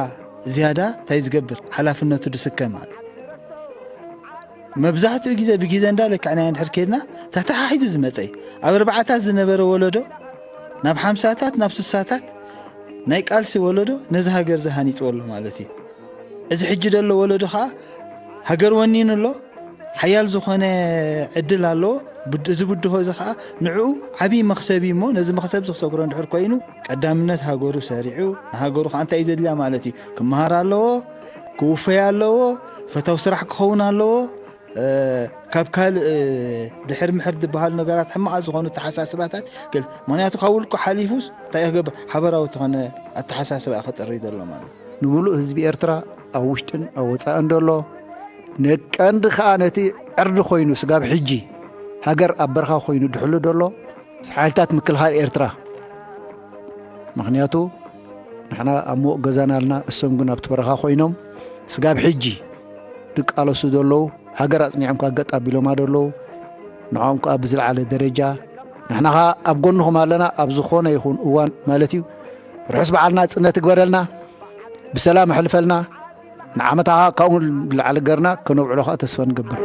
ዝያዳ እንታይ ዝገብር ሓላፍነቱ ዝስከም ኣሎ። መብዛሕትኡ ግዜ ብግዜ እንዳ ለክዕናዮ እንድሕር ከይድና ተተሓሒዙ ዝመፀ እዩ። ኣብ ኣርባዓታት ዝነበረ ወለዶ ናብ ሓምሳታት ናብ ስሳታት ናይ ቃልሲ ወለዶ ነዚ ሃገር ዝሃኒፅዎ ኣሎ ማለት እዩ። እዚ ሕጂ ዘሎ ወለዶ ከዓ ሃገር ወኒኑ ኣሎ። ሓያል ዝኾነ ዕድል ኣለዎ። እዚ ብድሆ እዚ ከዓ ንዕኡ ዓብዪ መኽሰብ እዩ እሞ ነዚ መኽሰብ ዝክሰግሮ እንድሕር ኮይኑ ቀዳምነት ሃገሩ ሰሪዑ ንሃገሩ ከዓ እንታይ እዩ ዘድልያ ማለት እዩ። ክመሃር ኣለዎ፣ ክውፈይ ኣለዎ፣ ፈታው ስራሕ ክኸውን ኣለዎ። ካብ ካልእ ድሕር ምሕር ዝበሃሉ ነገራት ሕማቓት ዝኾኑ ተሓሳስባታት ገል ምክንያቱ ካብ ውልቁ ሓሊፉስ እንታይ ክገብር ሓበራዊ ዝኾነ ኣተሓሳስባ ክጥሪ ዘሎ ማለት እዩ። ንምሉእ ህዝቢ ኤርትራ ኣብ ውሽጥን ኣብ ወጻእን ደሎ ንቀንዲ ከኣ ነቲ ዕርዲ ኮይኑ ስጋብ ሕጂ ሃገር ኣብ በረኻ ኮይኑ ድሕሉ ደሎ ሓይልታት ምክልኻል ኤርትራ ምኽንያቱ ንሕና ኣብ ምዉቕ ገዛና ኣልና እሶም ግን ኣብቲ በረኻ ኮይኖም ስጋብ ሕጂ ድቃለሱ ዘለዉ ሃገር ኣጽኒዖም ካገጥ ኣቢሎማ ዘለዉ ንዕኦም ከኣ ብዝለዓለ ደረጃ ንሕና ኸኣ ኣብ ጎንኹም ኣለና ኣብ ዝኾነ ይኹን እዋን ማለት እዩ ርሑስ በዓል ናጽነት እግበረልና ብሰላም ኣሕልፈልና ንዓመታ ኸኣ ካብኡ ንላዕሊ ገርና ከነብዕሎ ኸኣ ተስፋ ንገብር።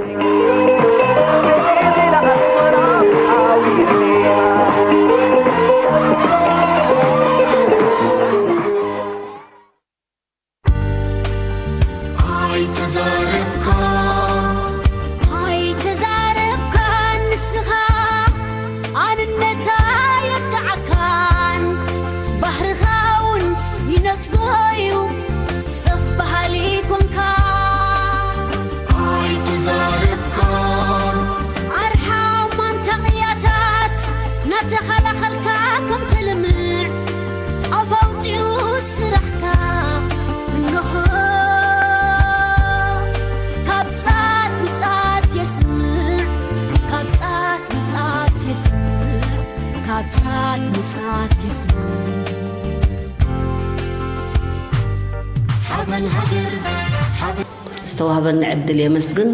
ዝተዋህበኒ ዕድል የመስግን።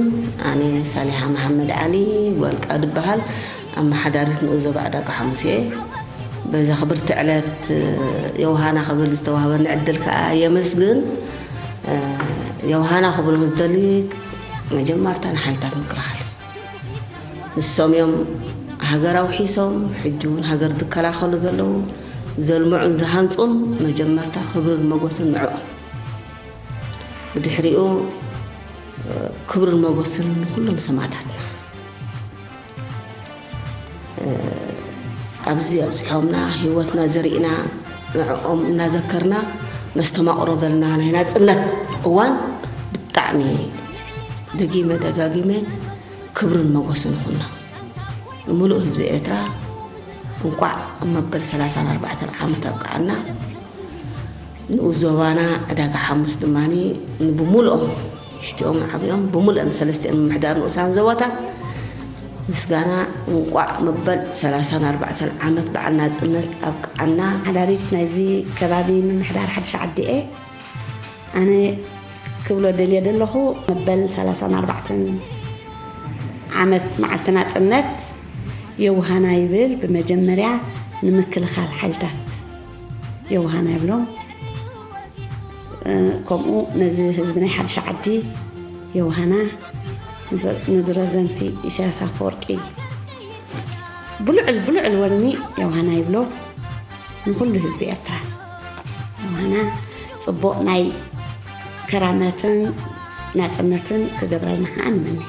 ኣነ ሳሊሓ መሓመድ ዓሊ ጓል ቃድ እበሃል። ኣመሓዳሪት ንኡስ ዞባ ዕዳጋ ሓሙስ እየ። በዛ ክብርቲ ዕለት የውሃና ክብል ዝተዋህበኒ ዕድል ከዓ የመስግን። የውሃና ክብሎ ዝደሊ መጀመርታ ንሓይልታት ምክልኻል ንሶም እዮም ሃገር ኣውሒሶም ሕጂ እውን ሃገር ዝከላኸሉ ዘለዉ ዘልምዑን ዝሃንፁን መጀመርታ ክብርን መጎስን ንዕኦም ብድሕሪኡ ክብርን መጎስን ንኩሎም ሰማእታትና ኣብዚ ኣብፅሖምና ህይወትና ዘሪእና ንዕኦም እናዘከርና ነስተማቕሮ ዘለና ናይ ናፅነት እዋን ብጣዕሚ ደጊመ ደጋጊመ ክብርን መጎስን ይኹና። ንምሉእ ህዝቢ ኤርትራ እንቋዕ ኣብ መበል ሰላሳን ኣርባዕተን ዓመት ኣብቅዓና። ንኡስ ዞባና ዕዳጋ ሓሙስ ድማ ብሙሉኦም፣ ሽቲኦም ዓብዮም ብምሉኦም ሰለስቲኦም ምምሕዳር ንኡሳን ዞባታት ምስጋና እንቋዕ መበል ሰላሳን ኣርባዕተን ዓመት በዓል ናጽነት ኣብቅዓና። ሓዳሪት ናይዚ ከባቢ ምምሕዳር ሓድሽ ዓዲ እየ። ኣነ ክብሎ ደልየ ዘለኹ፣ መበል ሰላሳን ኣርባዕተን ዓመት መዓልቲ ናጽነት የውሃና ይብል። ብመጀመርያ ንምክልኻል ሓይልታት የውሃና ይብሎም። እ፣ ከምኡ ነዚ ህዝቢ ናይ ሓድሽ ዓዲ የውሃና፣ ንፕረ-፣ ንፕረዚደንት ኢሳያስ ኣፈወርቂ ብልዑል፣ ብልዑል ወኒ የውሃና ይብሎ። ንኹሉ ህዝቢ ኤርትራ የውሃና ጽቡቕ ናይ ከራመትን ናጽነትን ክገብረልና ከኣ ንመነ።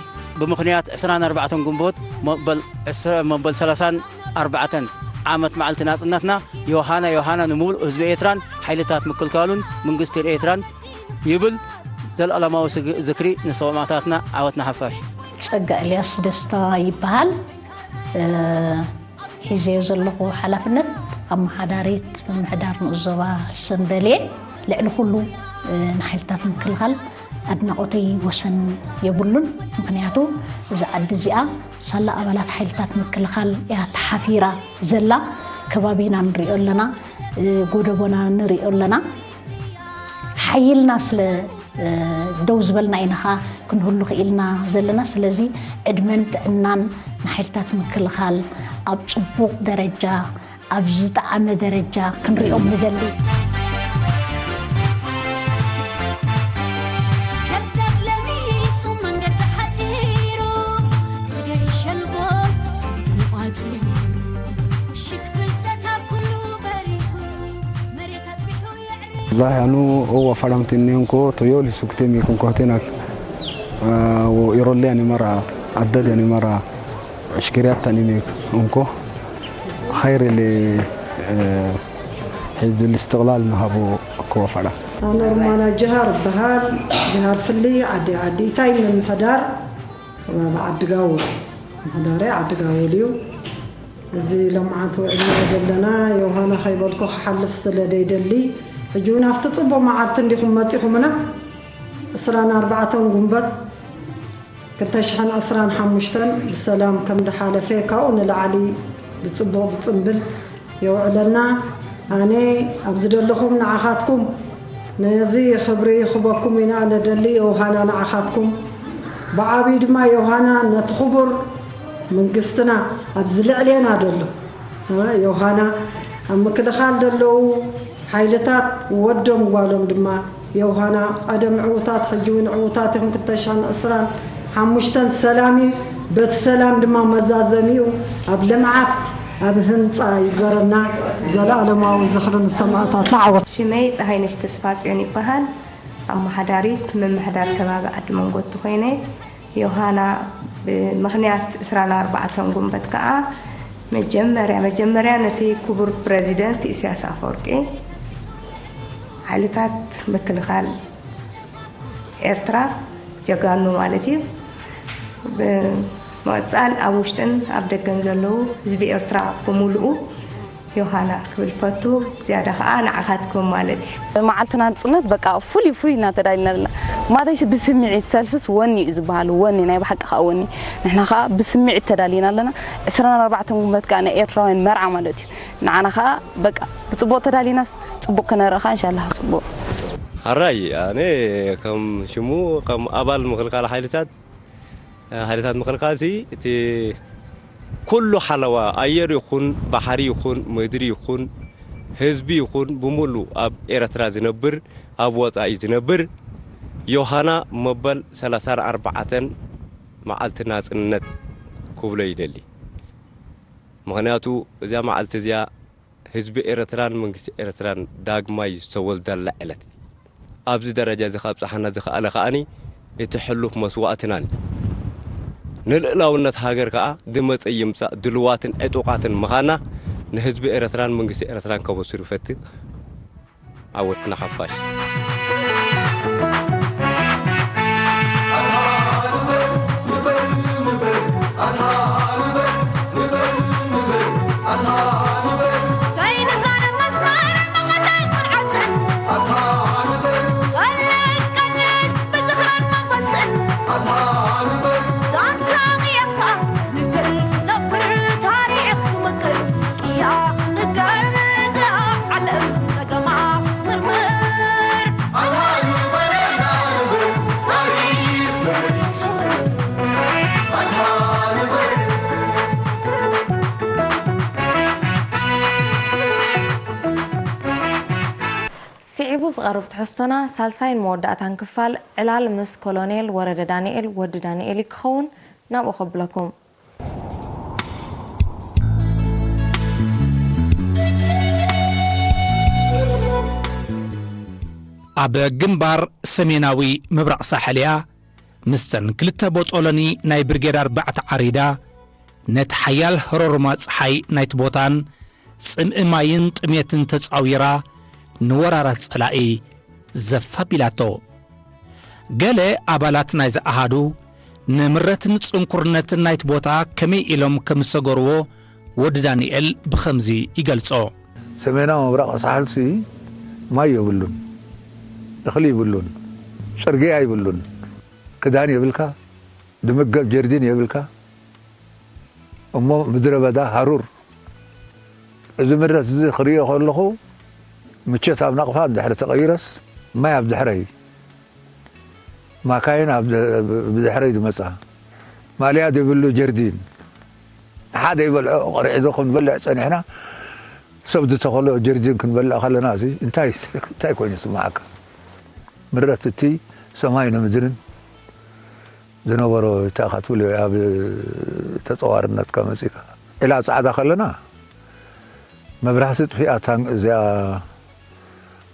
ብምኽንያት ዕስራን ኣርባዕተን ግንቦት መበል ዕስራ፣ መበል ሰላሳን ኣርባዕተን ዓመት መዓልቲ ናጽነትና፣ ዮሃና፣ ዮሃና ንምሉእ ህዝቢ ኤርትራን ሓይልታት ምክልካሉን መንግስቲ ኤርትራን ይብል። ዘልኣለማዊ ስግ-፣ ዝክሪ ንሰማእታትና፣ ዓወት ንሓፋሽ። ጸጋ ኤልያስ ደስታ ይበሃል። እ፣ ሒዘዮ ዘለኹ ሓላፍነት ኣመሓዳሪት ምምሕዳር ንኡስ ዞባ ሰምበል እየ። ልዕሊ ኩሉ፣ እ፣ ንሓይልታት ምክልኻል ኣድናቖተይ ወሰን የብሉን። ምኽንያቱ እዛ ዓዲ እዚኣ ሳላ ኣባላት ሓይልታት ምክልኻል እያ ተሓፊራ ዘላ። ከባቢና ንሪኦ ኣለና፣ እ፣ ጎደቦና ንሪኦ ኣለና። ሓይልና ስለ፣ እ፣ ደው ዝበልና ኢና ኸኣ ክንህሉ ክኢልና ዘለና። ስለዚ ዕድመን ጥዕናን ንሓይልታት ምክልኻል ኣብ ጽቡቕ ደረጃ፣ ኣብ ዝጠዓመ ደረጃ ክንሪኦም ንደሊ። ከርዳብ ለሚጹ መንገዲ ሓጺሩ፣ ስገይ ሸልቦ ስሙ ቋጺሩ፣ ሽግ ፍልጠት ኣብ ኩሉ በሪኹ፣ መሬት ኣጥቢሑ የዕሪ። Wallahi, anu owa falamtinni unko toyoli sukte mi kunko tenak. Wo irolli animara addade animara shkiriyat tanimik unko. Khairi li hizb al-istiqlal nahabu ko fala. ኣነ ሩማና ጀሃር በሃል። ጀሃር ፍሊ ዓዲ ዓዲ እንታይ ምምሕዳር ከባቢ ዓዲ ጋውል። ምሕዳረይ ዓዲ ጋውል እዩ። እዚ ሎምዓንቲ ውዕልና ዘለና ዮሃና ከይበልኩ ክሓልፍ ስለ ደይደሊ፣ ሕጂ እውን ኣብቲ ጽቡቕ መዓልቲ እንዲኹም መጺኹምና። ዕስራን ኣርባዕተን ጉንበት ክልተ ሽሕን ዕስራን ሓሙሽተን ብሰላም ከም ዝሓለፈ፣ ካብኡ ንላዕሊ ብጽቡቕ ብጽምብል የውዕለና። ኣነ ኣብ ዝደለኹም ንዓኻትኩም ነዚ ክብሪ ክበኩም ኢና ነደሊ። ዮሃና ንዓኻትኩም ብዓብዩ ድማ ዮሃና ነቲ ክቡር መንግስትና ኣብዚ ልዕሌና ደሎ፣ እ፣ ዮሃና ኣብ ምክልኻል ደለዉ ሓይልታት ወዶም ጓሎም ድማ ዮሃና ቀደም ዕዉታት ሕጂ እውን ዕዉታት ኢኹም። ክልተ ሽሕን ዕስራን ሓሙሽተን ሰላም እዩ። በቲ ሰላም ድማ መዛዘሚኡ ኣብ ልምዓት ኣብ ህንጻ ይግበረና። ዘለኣለማዊ ዝኽሪ ንሰማእታትና። ዓወት። ሽመይ ፀሃይነሽ ተስፋ ጽዮን ይበሃል። ኣመሓዳሪት ምምሕዳር ከባቢ ዓዲ መንጎቲ ኮይነ፣ ዮሃና ብምኽንያት ዕስራን ኣርባዕተን ጉንበት ከኣ መጀመርያ መጀመርያ ነቲ ክቡር ፕረዚደንት ኢሳያስ ኣፈወርቂ፣ ሓይልታት ምክልኻል ኤርትራ፣ ጀጋኑ ማለት እዩ፣ ብምቕጻል ኣብ ውሽጥን ኣብ ደገን ዘለዉ ህዝቢ ኤርትራ ብምሉኡ ዮሃና ክብል ፈቱ። ዝያዳ ከኣ ንዓኻትኩም ማለት እዩ። መዓልቲ ናጽነት በቃ ፍሉይ ፍሉይ እናተዳልና ኣለና። ማተይስ ብስምዒት፣ ሰልፍስ ወኒ እዩ ዝበሃል፣ ወኒ፣ ናይ ብሓቂ ከኣ ወኒ። ንሕና ከኣ ብስምዒት ተዳሊና ኣለና። ዕስራን ኣርባዕተን ጉንበት ከኣ ናይ ኤርትራውያን መርዓ ማለት እዩ። ንዓና ከኣ በቃ ብጽቡቕ ተዳሊናስ ጽቡቕ ክነርኢ ከኣ እንሻላህ ጽቡቕ። ሕራይ ኣነ ከም ሽሙ ከም ኣባል ምክልኻል ሓይልታት፣ ሓይልታት ምክልኻልሲ እቲ ኩሉ ሓለዋ ኣየር ይኹን ባሕሪ ይኹን ምድሪ ይኹን ህዝቢ ይኹን ብምሉ ኣብ ኤረትራ ዝነብር ኣብ ወጻኢ ዝነብር ዮሃና መበል ሰላሳን ኣርባዕተን መዓልቲ ናጽነት ክብሎ ይደሊ። ምኽንያቱ እዛ መዓልቲ እዚኣ ህዝቢ ኤረትራን መንግስቲ ኤረትራን ዳግማይ ዝተወልደላ ዕለት። ኣብዚ ደረጃ እዚ ካብጽሓና ዝኸኣለ ከኣኒ እቲ ሕሉፍ መስዋእትናን ንልእላውነት ሃገር ከኣ ዝመጸ ይምጻእ ድልዋትን ዕጡቓትን ምዃና ንህዝቢ ኤረትራን መንግስቲ ኤረትራን ከበስሩ ይፈትን። ዓወት ንሓፋሽ። ዛንታ ቅያኻ ንግር ነብር ታሪኽ ትምክር ቅያ ንገር ዓለም ጸገማ ክትምርምር። ስዒቡ ዝቐርብ ትሕዝቶና ሳልሳይን መወዳእታን ክፋል ዕላል ምስ ኮሎኔል ወረደ ዳንኤል ወዲ ዳንኤል ክኸውን ናብኡ ከብለኩም። ኣብ ግንባር ሰሜናዊ ምብራቕ ሳሕል እያ ምስተን ክልተ ቦጦሎኒ ናይ ብርጌድ ኣርባዕተ ዓሪዳ ነቲ ሓያል ህሮርማ ጸሓይ ናይቲ ቦታን ጽምኢ ማይን ጥሜትን ተጻዊራ ንወራራት ጸላኢ ዘፋቢላቶ። ገለ ኣባላት ናይዚ ኣሃዱ ንምረትን ጽንኩርነትን ናይቲ ቦታ ከመይ ኢሎም ከም ዝሰገርዎ ወዲ ዳንኤል ብኸምዚ ይገልጾ። ሰሜናዊ ምብራቕ ሳሕልሲ ማይ የብሉን፣ እኽሊ ይብሉን፣ ጽርግያ ይብሉን፣ ክዳን የብልካ፣ ድምገብ ጀርዲን የብልካ፣ እሞ ምድረ በዳ ሃሩር። እዚ ምረት እዚ ክርእዮ ከለኹ ምቸት ኣብ ናቕፋ እንድሕሪ ተቐይረስ ማይ ኣብ ድሕረይ፣ ማካይን ኣብ ደ-፣ ብድሕረይ ዝመጻ፣ ማልያ ዘይብሉ ጀርዲን፣ ሓደ ይበልዖ፣ ቕርዒ ዶ ክንበልዕ ጸኒሕና፣ ሰብ ዝተኸሎ ጀርዲን ክንበልዕ ከለና፣ እዚ እንታይ፣ እንታይ ኮይኑ ይስምዓካ? ምረት እቲ ሰማይ ንምድርን ዝነበሮ፣ እንታይ ኢኻ ትብል፣ ኣብ ተጸዋርነትካ መጺእካ። ዒላ ጻዕዳ ከለና፣ መብራህቲ ጥፊኣ፣ ታን-፣ እዚኣ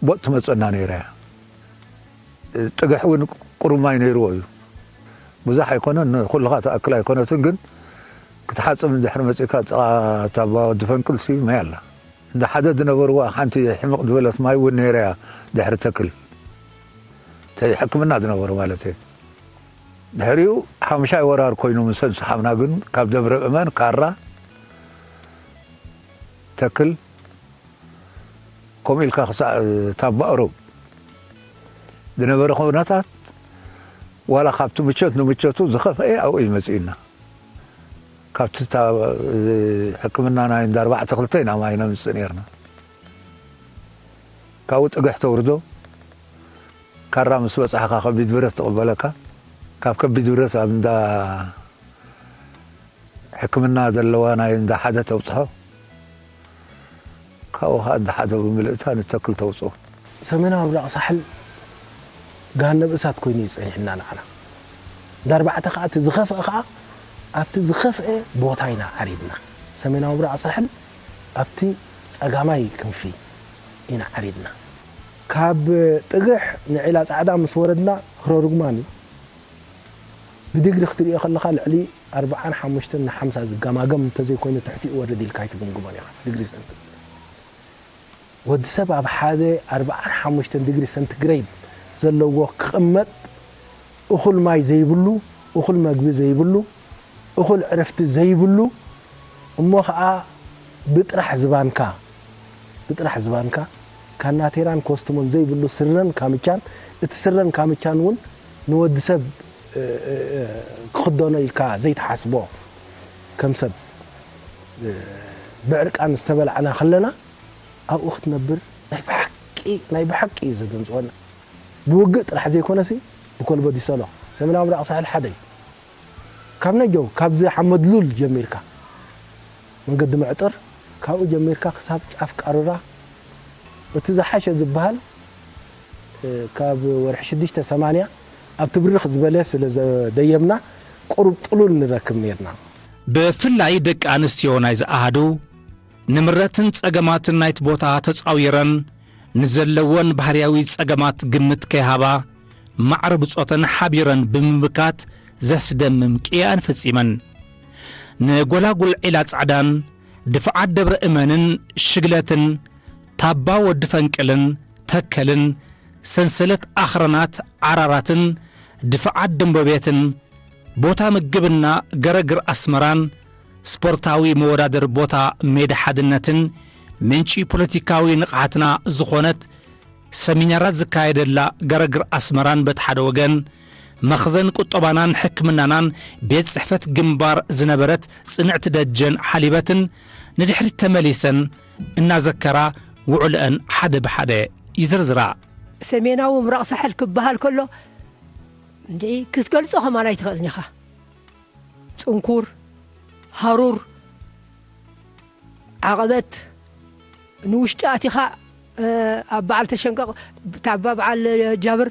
ቦጥ ትመጸና ነይራ እያ። ጥግሕ እውን ቁሩብ ማይ ነይርዎ እዩ። ብዙሕ ኣይኮነን፣ ንኹልኻ ትኣክል ኣይኮነትን፣ ግን ክትሓጽብ እንድሕር መጺእካ፣ ጥቓ ታባ ወዲ ፈንቅልሲ ማይ ኣላ። እንዳ ሓደ ዝነበርዋ ሓንቲ ሕምቕ ዝበለት ማይ እውን ነይራ እያ፣ ድሕሪ ተክል። እቲ ሕክምና ዝነበሩ ማለት እየ። ድሕሪኡ ሓሙሻይ ወራር ኮይኑ፣ ምሰን ሰሓብና ግን ካብ ደብረ እመን፣ ካራ፣ ተክል፣ ከምኡ ኢልካ ክሳዕ ታባ እሮብ ዝነበረ ኩነታት፣ ዋላ ካብቲ ምቾት ንምቾቱ ዝኸፍአ ኣብኡ እዩ መጺኡና። ካብቲ ታ-፣ ሕክምና ናይ እንዳ ኣርባዕተ ክልተ ኢና ማይ ነምጽእ ነይርና። ካብኡ ጥግሕ ተውርዶ፣ ካራ ምስ በጻሕካ ከቢድ ብረት ትቕበለካ። ካብ ከቢድ ብረት ኣብ እንዳ ሕክምና ዘለዋ ናይ እንዳ ሓደ ተብጽሖ። ካብኡ ኸኣ እንዳ ሓደ ብምልእታ ንተክል ተውጽኦ። ሰሜናዊ ምብራቕ ሳሕል ገሃነብ እሳት ኮይኑ እዩ ጸኒሕና ንዓና። እንዳ ኣርባዕተ ኸኣ እቲ ዝኸፍአ ኸኣ ኣብቲ ዝኸፍአ ቦታ ኢና ዓሪድና። ሰሜናዊ ምብራቕ ሳሕል ኣብቲ ጸጋማይ ክንፊ ኢና ዓሪድና። ካብ ጥግሕ ንዒላ ጻዕዳ ምስ ወረድና፣ ህሮ ርጉማን እዩ። ብዲግሪ ክትርእዮ ከለኻ ልዕሊ ኣርብዓን ሓሙሽተን ንሓምሳ ዝገማገም እንተዘይኮይኑ ትሕቲ ይወርድ ኢልካ ኣይትግምግሞን ኢኻ። ዲግሪ ሰንቲግሬድ። ወዲ ሰብ ኣብ ሓደ ኣርብዓን ሓሙሽተን ዲግሪ ሰንቲግሬድ ዘለዎ ክቕመጥ፣ እኹል ማይ ዘይብሉ፣ እኹል መግቢ ዘይብሉ፣ እኹል ዕረፍቲ ዘይብሉ፣ እሞ ኸኣ ብጥራሕ ዝባንካ፣ ብጥራሕ ዝባንካ፣ ካናቴራን ኮስትሞን ዘይብሉ ስረን ካምቻን፣ እቲ ስረን ካምቻን እውን ንወዲ ሰብ፣ እ፣ እ፣ እ፣ ክኽደኖ ኢልካ ዘይትሓስቦ፣ ከም ሰብ፣ እ፣ ብዕርቃን ዝተበላዕና ከለና፣ ኣብኡ ክትነብር ናይ ብሓቂ፣ ናይ ብሓቂ እዩ ዘደንጽወና። ብውግእ ጥራሕ ዘይኮነሲ፣ ብኮልቦ ዲሰሎ፣ ሰሜናዊ ምብራቕ ሳሕል ሓደ እዩ። ካብ ነጀው፣ ካብዚ ሓመድሉል ጀሚርካ፣ መንገዲ መዕጥር፣ ካብኡ ጀሚርካ ክሳብ ጫፍ ቃሩራ፣ እቲ ዝሓሸ ዝበሃል፣ እ፣ ካብ ወርሒ ሽዱሽተ ሰማንያ ኣብቲ ብርኽ ዝበለ ስለ ዘደየብና፣ ቁሩብ ጥሉል ንረክብ ነይርና። ብፍላይ ደቂ ኣንስትዮ ናይዚ ኣሃዱ፣ ንምረትን ጸገማትን ናይቲ ቦታ ተጻዊረን፣ ንዘለወን ባህርያዊ ጸገማት ግምት ከይሃባ፣ ማዕረ ብጾተን ሓቢረን ብምምካት ዘስደምም ቅያኣን ፈጺመን። ንጎላጉል ዒላ ጻዕዳን፣ ድፍዓት ደብረ እመንን ሽግለትን፣ ታባ ወዲ ፈንቅልን ተከልን፣ ሰንሰለት ኣኽረናት ዓራራትን፣ ድፍዓት ደንበቤትን፣ ቦታ ምግብና ገረግር ኣስመራን፣ ስፖርታዊ መወዳደሪ ቦታ ሜዳ ሓድነትን፣ ምንጪ ፖለቲካዊ ንቕሓትና ዝኾነት ሰሚናራት ዝካየደላ ገረግር ኣስመራን በቲ ሓደ ወገን፣ መኽዘን ቁጠባናን ሕክምናናን ቤት ጽሕፈት ግንባር ዝነበረት ጽንዕቲ ደጀን ሓሊበትን ንድሕሪት ተመሊሰን እናዘከራ ውዕልአን ሓደ ብሓደ ይዝርዝራ። ሰሜናዊ ምብራቕ ሳሕል ክበሃል ከሎ እንዲ ክትገልጾ ከማን ኣይትኽእልን ኢኻ። ጽንኩር፣ ሃሩር፣ ዓቐበት፣ ንውሽጢ ኣቲኻ ኣብ በዓል ተሸንቀቕ፣ ታባ በዓል ጃብር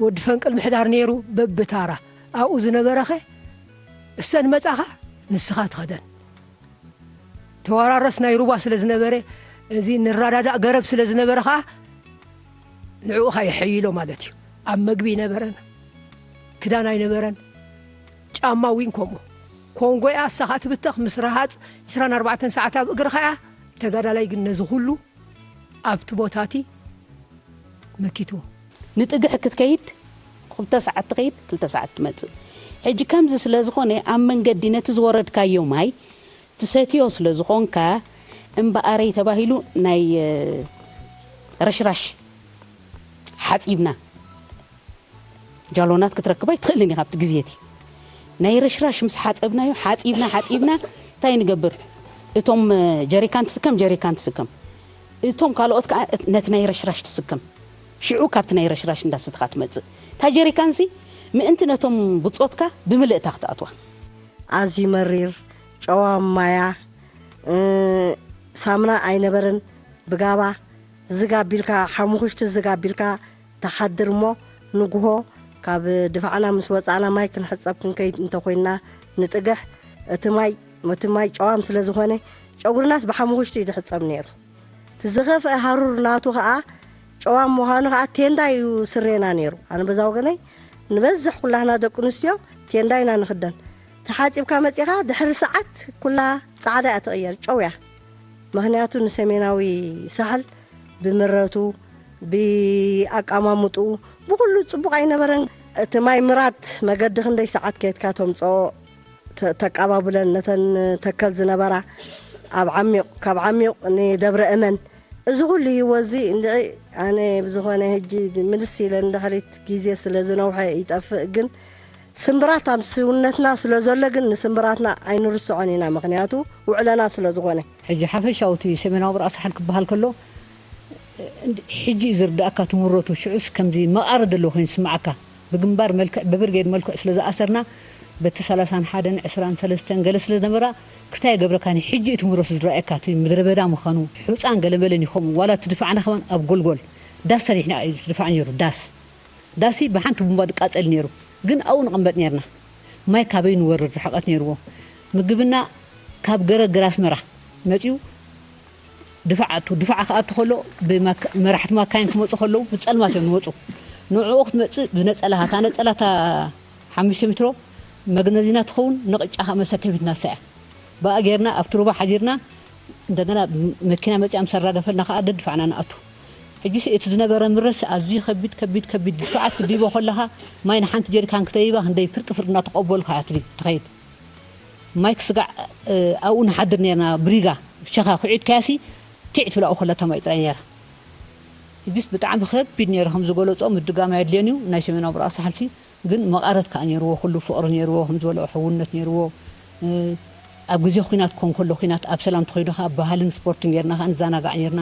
ወዲ ፈንቅል ምሕዳር ነይሩ። በብታራ ኣብኡ ዝነበረኸ እሰን መጻኻ ንስኻ ትኸደን። ተዋራረስ ናይ ሩባ ስለ ዝነበረ፣ እዚ ንረዳዳእ ገረብ ስለ ዝነበረ ኸኣ ንዕኡ ኸኣ የሐይሎ ማለት እዩ። ኣብ መግቢ ኣይነበረን፣ ክዳን ኣይነበረን፣ ጫማ እውን ከምኡ። ኮንጎ እያ እሳ ኸኣ ትብተኽ ምስ ረሃጽ ዕስራን ኣርባዕተን ሰዓት ኣብ እግርኻ እያ። ተጋዳላይ ግን ነዚ ኹሉ ኣብቲ ቦታቲ መኪትዎ። ንጥግሕ ክትከይድ ክልተ ሰዓት ትኸይድ፣ ክልተ ሰዓት ትመጽእ። ሕጂ ከምዚ ስለ ዝኾነ ኣብ መንገዲ ነቲ ዝወረድካዮ ማይ ትሰትዮ ስለ ዝኾንካ እምበኣረይ ተባሂሉ ናይ ረሽራሽ ሓጺብና። ጃሎናት ክትረክባ ኣይትኽእልን ኢኻ ኣብቲ ግዜ እቲ። ናይ ረሽራሽ ምስ ሓጸብናዮ፣ ሓጺብና፣ ሓጺብና፣ እንታይ ንገብር? እቶም ጀሪካን ትስከም፣ ጀሪካን ትስከም። እቶም ካልኦት ከኣ ነቲ ናይ ረሽራሽ ትስከም። ሽዑ ካብቲ ናይ ረሽራሽ እንዳሰተኻ ትመጽእ። እታ ጀሪካንሲ ምእንቲ ነቶም ብጾትካ ብምልእታ ክትኣትዋ። ኣዝዩ መሪር፣ ጨዋ ማያ፣ እ፣ ሳምና ኣይነበረን። ብጋባ ዝግ ኣቢልካ፣ ሓሙኽሽቲ ዝግ ኣቢልካ ትሓድር እሞ፣ ንግሆ ካብ ድፋዕና ምስ ወጻእና ማይ ክንሕጸብ ክንከይድ እንተኾይንና ንጥግሕ፣ እቲ ማይ፣ እቲ ማይ ጨዋም ስለ ዝኾነ፣ ጨጉርናስ ብሓሙኽሽቲ እዩ ዝሕጸብ ነይሩ። እቲ ዝኸፍአ ሃሩር ናቱ ኸኣ ጨዋም ምዃኑ ኸኣ ቴንዳ እዩ ስሬና ነይሩ። ኣነ በዛ ወገነይ ንበዝሕ ኩላህና ደቂ ኣንስትዮ ቴንዳ ኢና ንኽደን። ተሓጺብካ መጺኻ ድሕሪ ሰዓት ኩላ ጻዕዳ እያ ትቕየር፣ ጨው እያ። ምኽንያቱ ንሰሜናዊ ሳሕል ብምረቱ፣ ብኣቀማምጥኡ፣ ብኹሉ ጽቡቕ ኣይነበረን። እቲ ማይ ምራት መገዲ ክንደይ ሰዓት ከይድካ ተምጽኦ ተ-፣ ተቀባብለን ነተን ተከል ዝነበራ ኣብ ዓሚቕ፣ ካብ ዓሚቕ ንደብረ እመን። እዚ ኩሉ ህይወት እዚ እንድዒ ኣነ ብዝኾነ ሕጂ ምልስ ኢለ ንድሕሪት ግዜ ስለ ዝነውሐ ይጠፍእ፣ ግን ስምብራት ኣብ ስውነትና ስለ ዘሎ ግን ንስምብራትና ኣይንርስዖን ኢና፣ ምኽንያቱ ውዕለና ስለ ዝኾነ። ሕጂ ሓፈሻዊ እቲ ሰሜናዊ ብርኣስ ሓል ክበሃል ከሎ፣ ሕጂ እዩ ዝርዳእካ ትምረቱ፣ ሽዑስ ከምዚ መቓረድ ዘለዎ ኮይኑ ዝስምዓካ። ብግንባር መልክዕ፣ ብብርጌድ መልክዕ ስለ ዝኣሰርና፣ በቲ ሰላሳን ሓደን ዕስራን ሰለስተን ገለ ስለ ዝነበራ፣ ክስታይ የገብረካን እዩ። ሕጂ እዩ ትምረቱ ዝረኣየካ፣ እቲ ምድረ በዳ ምዃኑ፣ ሑጻን ገለመለን እዩ ከምኡ። ዋላ እቲ ድፋዕና ከማን ኣብ ጎልጎል ዳስ ሰሪሕና እዩ እቲ ድፋዕ ነይሩ፣ ዳስ። ዳሲ ብሓንቲ ቡምባ ዝቃጸል ነይሩ፣ ግን ኣብኡ ንቕመጥ ነይርና። ማይ ካበይ ንወርድ ርሕቀት ነይርዎ። ምግብና ካብ ገረግር ኣስመራ መጺኡ ድፋዕ ኣቱ፣ ድፋዕ ክኣቱ ከሎ ብማካ-፣ መራሕቲ ማካይን ክመጹ ከለዉ ብጸልማት እዮም ዝመጹ። ንዕኡ ክትመጽእ ብነጸላኻ፣ እታ ነጸላ እታ ሓሙሽተ ሜትሮ መግነዚና ትኸውን፣ ንቕጫ ከኣ መሰከሚትና እሳ እያ። ብኣ ጌርና ኣብቲ ሩባ ሓዲርና፣ እንደገና መኪና መጺኣ ምስ ኣራገፈልና ከኣ ደድፋዕና ንኣቱ። ሕጂስ እቲ ዝነበረ ምረስ ኣዝዩ ከቢድ፣ ከቢድ፣ ከቢድ። ድፋዓት ትድይቦ ከለኻ ማይ ንሓንቲ ጀሪካን ክተይባ ክንደይ ፍርቂ ፍርቂ እናተቐበልካ እያ ትድይ-፣ ትኸይድ። ማይ ክስጋዕ፣ እ፣ ኣብኡ ንሓድር ነርና፣ ብሪጋ፣ ሸኻ ኩዒትካያሲ ቲዕ ትብል ኣብኡ ከላ እታ ማይ ጥራይ ነራ። ሕጂስ ብጣዕሚ ከቢድ ነይሩ፣ ከም ዝገለጾ ምድጋም ኣየድልዮን እዩ። ናይ ሰሜናዊ ብርኣስ ሳሕልሲ ግን መቓረት ከኣ ነይርዎ፣ ኩሉ ፍቕሪ ነይርዎ፣ ከም ዝበልኦ ሕውነት ነይርዎ። እ፣ ኣብ ግዜ ኲናት ክኾን ከሎ ኲናት፣ ኣብ ሰላም ተኸይዱ ከኣ ባህልን ስፖርትን ጌርና ከኣ ንዘናጋዕ ኔርና።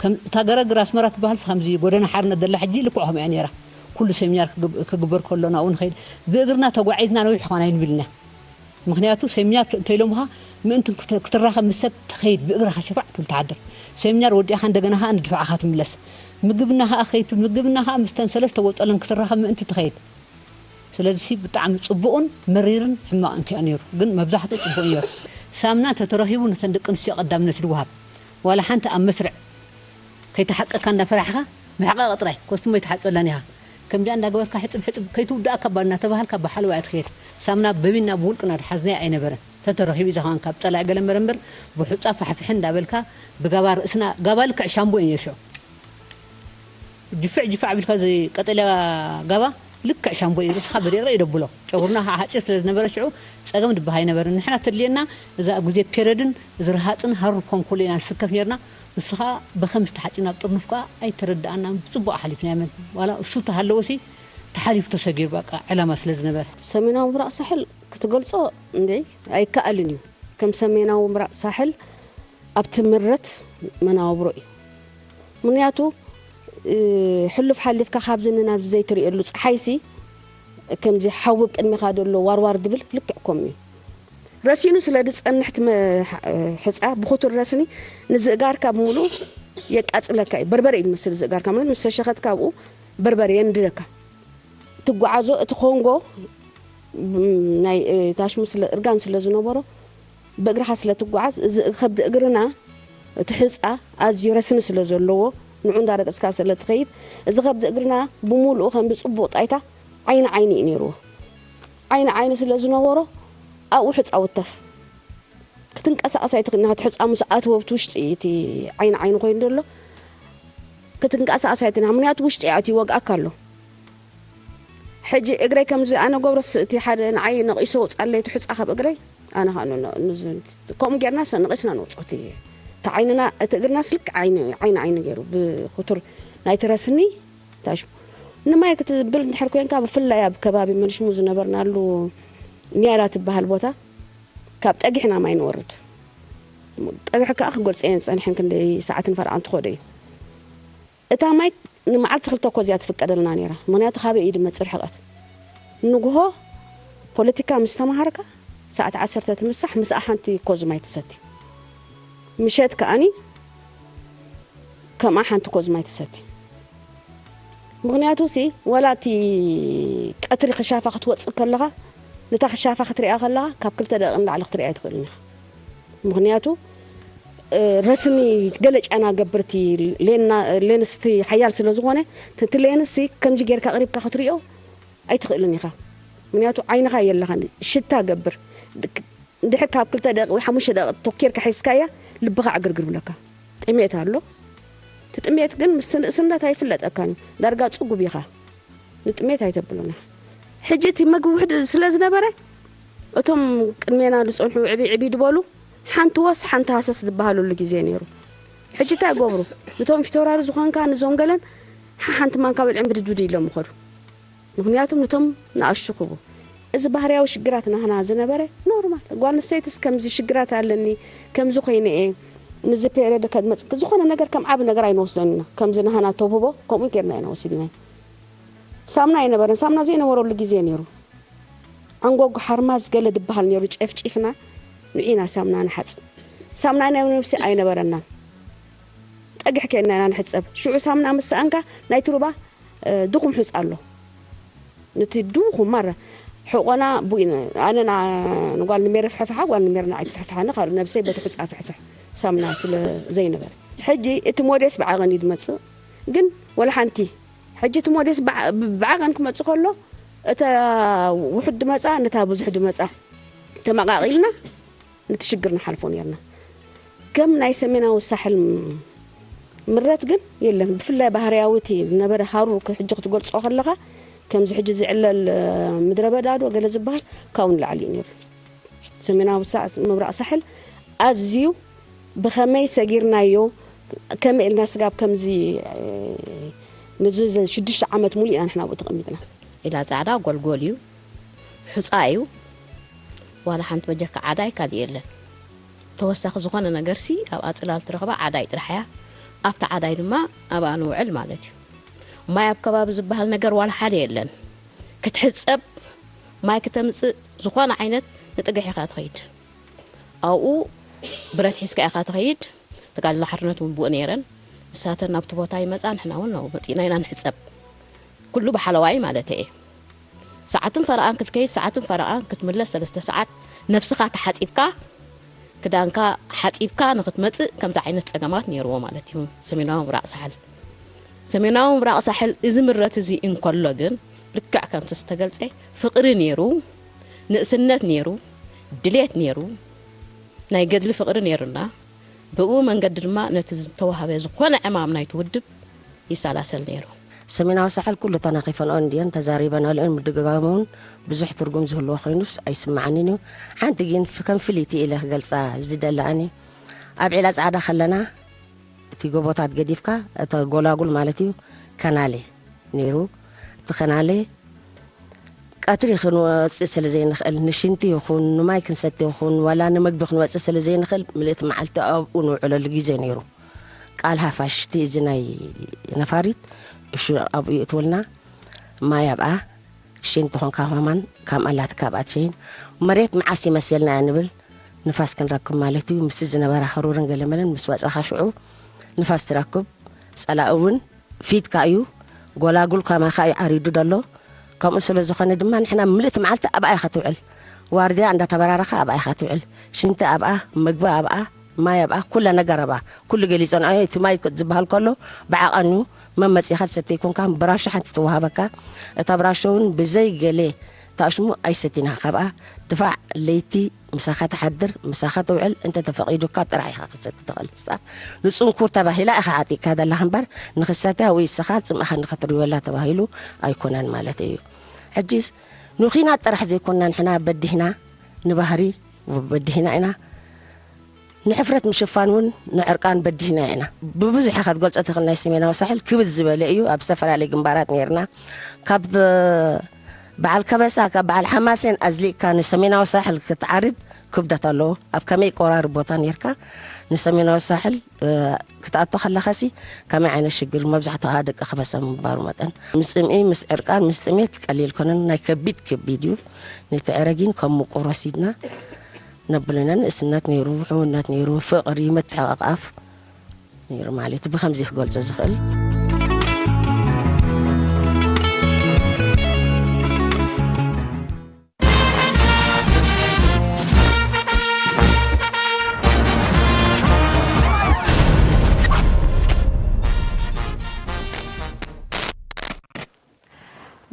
ከም እታ ገረግር ኣስመራ ትበሃልስ ከምዚ ጎደና ሓርነት ዘላ ሕጂ ልክዕ ከምኡ እያ ነይራ። ኩሉ ሴሚናር ክግብ-፣ ክግበር ከሎ ናብኡ ንኸይድ። ብእግርና ተጓዒዝና ነዊሕ ኾን ኣይንብልን ኢና። ምኽንያቱ ሴሚናር ተ-፣ እንተኢሎምኻ ምእንቲ ክተ-፣ ክትራኸብ ምስ ሰብ ትኸይድ፣ ብእግርኻ ሸፋዕ ትብል ትሓድር። ሴሚናር ወዲእኻ እንደገና ከኣ ንድፋዕኻ ትምለስ። ምግብና ከኣ ከይት-፣ ምግብና ከኣ ምስተን ሰለስተ ወጠለን ክትራኸብ ምእንቲ ትኸይድ። ስለዚሲ ብጣዕሚ ጽቡቕን መሪርን ሕማቕን ከኣ ነይሩ። ግን መብዛሕትኡ ጽቡቕ ነይሩ። ሳምና እንተተረኺቡ ነተን ደቂ ኣንስትዮ ቀዳምነት ይወሃብ። ዋላ ሓንቲ ኣብ መስርዕ ከይተሓቀካ እንዳፈራሕኻ ምሕቃቕ ጥራይ፣ ኮስትሞ ኣይትሓጽበላን ኢኻ። ከምዚኣ እንዳገበርካ ሕጽብ ሕጽብ ከይትውድኣካ እባ እናተባሃልካ ብሓለዋ እያ ትኸይድ። ሳምና በቢና ብውልቅና ዝሓዝናዮ ኣይነበረን። ተተረኺቡ እዩ ዝኸውን ካብ ጸላኢ ገለ መረምበር ብሑጻ ፋሕፍሕ እንዳበልካ ብጋባ ርእስና፣ ጋባ ልክዕ ሻምቦ እዩ ነይሩ ሽዑ። ጅፍዕ ጅፍዕ ኣቢልካ እዚ ቀጠልያ ጋባ ልክዕ ሻምቦ እዩ፣ ርእስኻ በደቂቕ እዩ ደብሎ። ጨጉርና ከዓ ሓፂር ስለ ዝነበረ ሽዑ ፀገም ድበሃል ኣይነበረን። ንሕና ተድልየና እዛ ኣብ ግዜ ፔረድን እዚ ረሃፅን ሃሩር ኮንኮሎ ኢና ንስከፍ ነርና። ንሱ ከዓ በኸም ዝተሓፂና ኣብ ጥርኑፍ ከዓ ኣይተረድኣናን፣ ብፅቡቕ ሓሊፍናዮ። መን ዋላ እሱ ተሃለወሲ ተሓሊፉ ተሰጊሩ በቃ ዕላማ ስለ ዝነበረ። ሰሜናዊ ምብራቕ ሳሕል ክትገልጾ እንደ ኣይከኣልን እዩ። ከም ሰሜናዊ ምብራቕ ሳሕል ኣብቲ ምረት መናውብሮ እዩ። ምክንያቱ ሕሉፍ ሓሊፍካ ካብዚ ንናብዚ ዘይትርእየሉ ፀሓይሲ ከምዚ ሓዊ ቅድሚኻ ደሎ ዋርዋር ድብል ልክዕ ከምኡ እዩ። ረሲኑ ስለ ዝጸንሕ እቲ ሕጻ ብኹቱር ረስኒ ንዝእጋርካ ብምሉኡ የቃጽለካ እዩ። በርበረ እዩ ዝመስል ዝእጋርካ ማለት ምስ ተሸኸትካ ኣብኡ በርበረ የንድደካ። ትጓዓዞ እቲ ኮንጎ ናይ ታሽሙ ስለ እርጋን ስለ ዝነበሮ ብእግርኻ ስለ ትጓዓዝ እዚ ከብዲ እግርና እቲ ሕጻ ኣዝዩ ረስኒ ስለ ዘለዎ ንዑ እንዳረገጽካ ስለ ትኸይድ እዚ ከብዲ እግርና ብምሉኡ ከም ብጽቡቕ ጣይታ ዓይኒ ዓይኒ እዩ ነይርዎ። ዓይኒ ዓይኒ ስለ ዝነበሮ ኣብኡ ሕጻ ውተፍ ክትንቀሳቐስ ኣይትኽእልና። እቲ ሕጻ ምስ ኣትዎ ኣብቲ ውሽጢ እቲ ዓይኒ ዓይኒ ኮይኑ ዘሎ ክትንቀሳቐስ ኣይትኽእልና። ምክንያቱ ውሽጢ ኣትዩ ይወግኣካ ኣሎ። ሕጂ እግረይ ከምዚ ኣነ ገብረስ እቲ ሓደ ንዓይ ነቒሶ ወጻለይ እቲ ሕጻ ካብ እግረይ ኣነ ከዓ ከምኡ ጌርና ነቒስና ነውፅኦ እቲ ዓይንና እቲ እግርና ስልክ ዓይኒ ዓይኒ ገይሩ ብክቱር ናይቲ ረስኒ ታሹ ንማይ ክትብል እንድሕር ኮንካ ብፍላይ ኣብ ከባቢ መልሽሙ ዝነበርናሉ ኒያላ ትበሃል ቦታ ካብ ጠጊሕና ማይ ንወርድ። ጠግሒ ከዓ ክገልፀ እየን ፀኒሐን ክንደይ ሰዓትን ፈርዓን ትኸዶ እዩ። እታ ማይ ንመዓልቲ ክልተ እኮ እዚኣ ትፍቀደልና ነይራ። ምክንያቱ ካበይ እዩ ድመፅእ ርሕቐት። ንግሆ ፖለቲካ ምስ ተምሃርካ ሰዓት ዓሰርተ ትምሳሕ ምስኣ ሓንቲ ኮዝ ማይ ትሰቲ። ምሸት ከኣኒ ከምኣ ሓንቲ ኮዝ ማይ ትሰቲ። ምክንያቱ ሲ ወላ እቲ ቀትሪ ክሻፋ ክትወፅእ ከለኻ ነታ ክሻፋ ክትሪኣ ከለኻ ካብ ክልተ ደቂ ንላዕሊ ክትሪኣ ኣይትኽእልን ኢኻ። ምክንያቱ ረስኒ ገለ ጫና ገብርቲ ሌንስቲ ሓያል ስለ ዝኾነ እቲ ሌንስ ከምዚ ጌርካ ቅሪብካ ክትሪኦ ኣይትኽእልን ኢኻ። ምክንያቱ ዓይንኻ የለኻን ሽታ ገብር እንድሕር ካብ ክልተ ደቂ ወይ ሓሙሽተ ደቂ ተኪርካ ሒዝካያ ልብኻ ዕግርግር ብለካ። ጥሜት ኣሎ። እቲ ጥሜት ግን ምስ ንእስነት ኣይፍለጠካን እዩ። ዳርጋ ጽጉብ ኢኻ። ንጥሜት ኣይተብሉና። ሕጂ እቲ መግቢ ውሕድ ስለ ዝነበረ እቶም ቅድሜና ዝጸንሑ ዕቢ ዕቢ ድበሉ ሓንቲ ወስ ሓንቲ ሃሰስ ዝበሃሉሉ ግዜ ነይሩ። ሕጂ እንታይ ገብሩ? ንቶም ፊተውራሪ ዝኾንካ ንዞም ገለን ሓሓንቲ ማንካ በልዕም ብድድብድ ኢሎም ይኸዱ። ምክንያቱም ንቶም ንኣሽቱ ክቡ እዚ ባህርያዊ ሽግራት ናህና ዝነበረ ኖርማል ጓል ንሰይትስ ከምዚ ሽግራት ኣለኒ ከምዚ ኮይነ እየ ምዚ ፔሬድ ከድመፅ ዝኾነ ነገር ከም ዓብ ነገር ኣይንወስደን ኢና ከምዚ ናህና ተውህቦ ከምኡ ጌርና ኢና ወሲድና ሳምና ኣይነበረን ሳምና ዘይነበረሉ ግዜ ነይሩ ዓንጎጉ ሓርማዝ ገለ ዝበሃል ነይሩ ጨፍጪፍና ንዒና ሳምና ንሓፅ ሳምና ናይ ነብሲ ኣይነበረናን ጠግሕ ከና ኢና ንሕፀብ ሽዑ ሳምና ምስ ሰኣንካ ናይቲ ሩባ ድኹም ሑፃ ኣሎ ነቲ ድኹም ማራ ሕቆና ቡኢነ ኣነ ንጓል ንሜረ ፍሕፍሓ ጓል ንሜረ ንዓይ ትፍሕፍሓኒ ካልእ ነብሰይ በቲ ሑፃ ፍሕፍሕ ሳምና ስለ ዘይነበረ ሕጂ እቲ ሞዴስ ብዓቐን እዩ ዝመፅእ ግን ወላ ሓንቲ ሕጂ እቲ ሞዴስ ብዓቐን ክመፅእ ከሎ እታ ውሑድ ድመፃ ነታ ብዙሕ ድመፃ ተመቃቒልና ነቲ ሽግር ንሓልፎ ነርና ከም ናይ ሰሜናዊ ሳሕል ምረት ግን የለን ብፍላይ ባህርያዊ እቲ ዝነበረ ሃሩር ሕጂ ክትገልፆ ከለኻ ከምዚ ሕጂ ዝዕለል ምድረ በዳ ዶ ገለ ዝበሃል ካብኡ ንላዕሊ እዩ ነይሩ ሰሜናዊ ምብራቕ ሳሕል ኣዝዩ ብኸመይ ሰጊርናዮ ከመይ ኢልና ስጋብ ከምዚ ንዚ ሽዱሽተ ዓመት ሙሉ ኢና ንሕና ኣብኡ ተቐሚጥና ኢላ ፃዕዳ ጎልጎል እዩ ሑፃ እዩ ዋላ ሓንቲ በጀካ ዓዳይ ካልእ የለን ተወሳኺ ዝኾነ ነገርሲ ኣብኣ ፅላል ትረኽባ ዓዳይ ጥራሕ እያ ኣብቲ ዓዳይ ድማ ኣብኣ ንውዕል ማለት እዩ ማይ ኣብ ከባቢ ዝበሃል ነገር ዋላ ሓደ የለን ክትሕፀብ ማይ ክተምፅእ ዝኾነ ዓይነት ንጥግሕ ኢኻ ትኸይድ ኣብኡ ብረት ሒዝካ ኢኻ ትኸይድ ተጋድሎ ሓርነት እውን ብኡ ነይረን ንሳተን ናብቲ ቦታ ይመፃ ንሕና እውን ናብኡ መፂእና ኢና ንሕፀብ ኩሉ ብሓለዋይ ማለት እየ ሰዓትን ፈረቓን ክትከይድ ሰዓትን ፈረቓን ክትምለስ ሰለስተ ሰዓት ነብስኻ ተሓፂብካ ክዳንካ ሓፂብካ ንክትመፅእ ከምዚ ዓይነት ፀገማት ነይርዎ ማለት እዩ ሰሜናዊ ምብራቕ ሳሕል ሰሜናዊ ምብራቕ ሳሕል እዚ ምረት እዚ እንከሎ ግን ልክዕ ከምቲ ዝተገልፀ ፍቕሪ ነይሩ ንእስነት ነይሩ ድሌት ነይሩ ናይ ገድሊ ፍቕሪ ነይሩና ብኡ መንገዲ ድማ ነቲ ዝተዋሃበ ዝኾነ ዕማም ናይቲ ውድብ ይሰላሰል ነይሩ። ሰሜናዊ ሳሕል ኩሉ ተናኺፈንኦ እንድየን ተዛሪበናልኦን ምድግጋመውን ብዙሕ ትርጉም ዝህልዎ ኮይኑስ ኣይስምዓንን እዩ። ሓንቲ ግን ከም ፍልይቲ ኢለ ክገልፃ ዝደሊ ኣነ ኣብ ዒላ ፃዕዳ ከለና እቲ ጎቦታት ገዲፍካ እቲ ጎላጉል ማለት እዩ ከናለ ነይሩ። እቲ ከናለ ቀትሪ ክንወፅእ ስለ ዘይንኽእል፣ ንሽንቲ ይኹን ንማይ ክንሰቲ ይኹን ዋላ ንመግቢ ክንወፅእ ስለ ዘይንኽእል፣ ምልእቲ መዓልቲ ኣብኡ ንውዕለሉ ግዜ ነይሩ። ቃል ሃፋሽቲ እዚ ናይ ነፋሪት እሹ ኣብኡ የእትወልና። ማይ ኣብኣ፣ ሽንቲ ኾን ካብ ሃማን ካብ ኣላት ካብ ኣትሸይን። መሬት መዓስ ይመስልና እያ ንብል። ንፋስ ክንረክብ ማለት እዩ። ምስ ዝነበራ ከሩርን ገለመለን ምስ ወፃኻ ሽዑ ንፋስ ትረክብ። ፀላኢ እውን ፊትካ እዩ። ጎላጉል ከማኻ እዩ ዓሪዱ ዘሎ። ከምኡ ስለ ዝኾነ ድማ ንሕና ምልእቲ መዓልቲ ኣብኣ ኢኻ ትውዕል። ዋርድያ እንዳተበራረኻ ኣብኣ ኢኻ ትውዕል። ሽንቲ ኣብኣ፣ መግቢ ኣብኣ፣ ማይ ኣብኣ፣ ኩለ ነገር ኣብኣ። ኩሉ ገሊጾን ኣዮ፣ እቲ ማይ ዝበሃል ከሎ ብዓቐኑ መመጺኻ ትሰቲ ይኮንካ፣ ብራሾ ሓንቲ ትወሃበካ። እታ ብራሾ እውን ብዘይ ገሌ ታሽሙ ኣይሰቲና ካብኣ። ድፋዕ ለይቲ ምሳኻ ትሓድር፣ ምሳኻ ትውዕል፣ እንተ ተፈቒዱካ ጥራሕ ኢኻ ክትሰቲ ትኽእል። ንሳ ንጽንኩር ተባሂላ ኢኻ ዓጢቕካ ዘለኻ እምበር፣ ንኽትሰትያ ወይ ንስኻ ጽምእኻ ንኽትርወላ ተባሂሉ ኣይኮነን ማለት እዩ። ሕጂ ንኺናት ጥራሕ ዘይኮንና ንሕና በዲህና፣ ንባህሪ በዲህና ኢና። ንሕፍረት ምሽፋን እውን ንዕርቃን በዲህና ኢና። ብብዙሕ ኢኻ ክትገልጾ ትኽእል ናይ ሰሜናዊ ሳሕል ክብድ ዝበለ እዩ። ኣብ ዝተፈላለየ ግንባራት ነይርና። ካብ በዓል ከበሳ፣ ካብ በዓል ሓማሴን ኣዝሊእካ ንሰሜናዊ ሳሕል ክትዓርድ ክብደት ኣለዎ። ኣብ ከመይ ቆራሪ ቦታ ነይርካ ንሰሜናዊ ሳሕል ክትኣቶ ከለኻሲ ከመይ ዓይነት ሽግር፣ መብዛሕትኡ ደቂ ከበሳ ምንባሩ መጠን ምስ ጽምኢ፣ ምስ ዕርቃን፣ ምስ ጥሜት ቀሊል ኮነን። ናይ ከቢድ ከቢድ እዩ። ነቲ ዕረጊን ከም ምቁር ወሲድና ነብልና ንእስነት ነይሩ፣ ሕውነት ነይሩ፣ ፍቕሪ፣ ምትሕቕቓፍ ነይሩ ማለት እዩ። ብኸምዚ ክገልጾ ዝኽእል።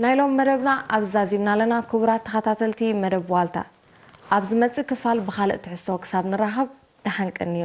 ናይ ሎም መደብና ኣብዚ ዛዚምና ኣለና። ክቡራት ተኸታተልቲ መደብ ዋልታ፣ ኣብ ዝመጽእ ክፋል ብኻልእ ትሕዝቶ ክሳብ ንራኸብ ደሓን ቀንዩ።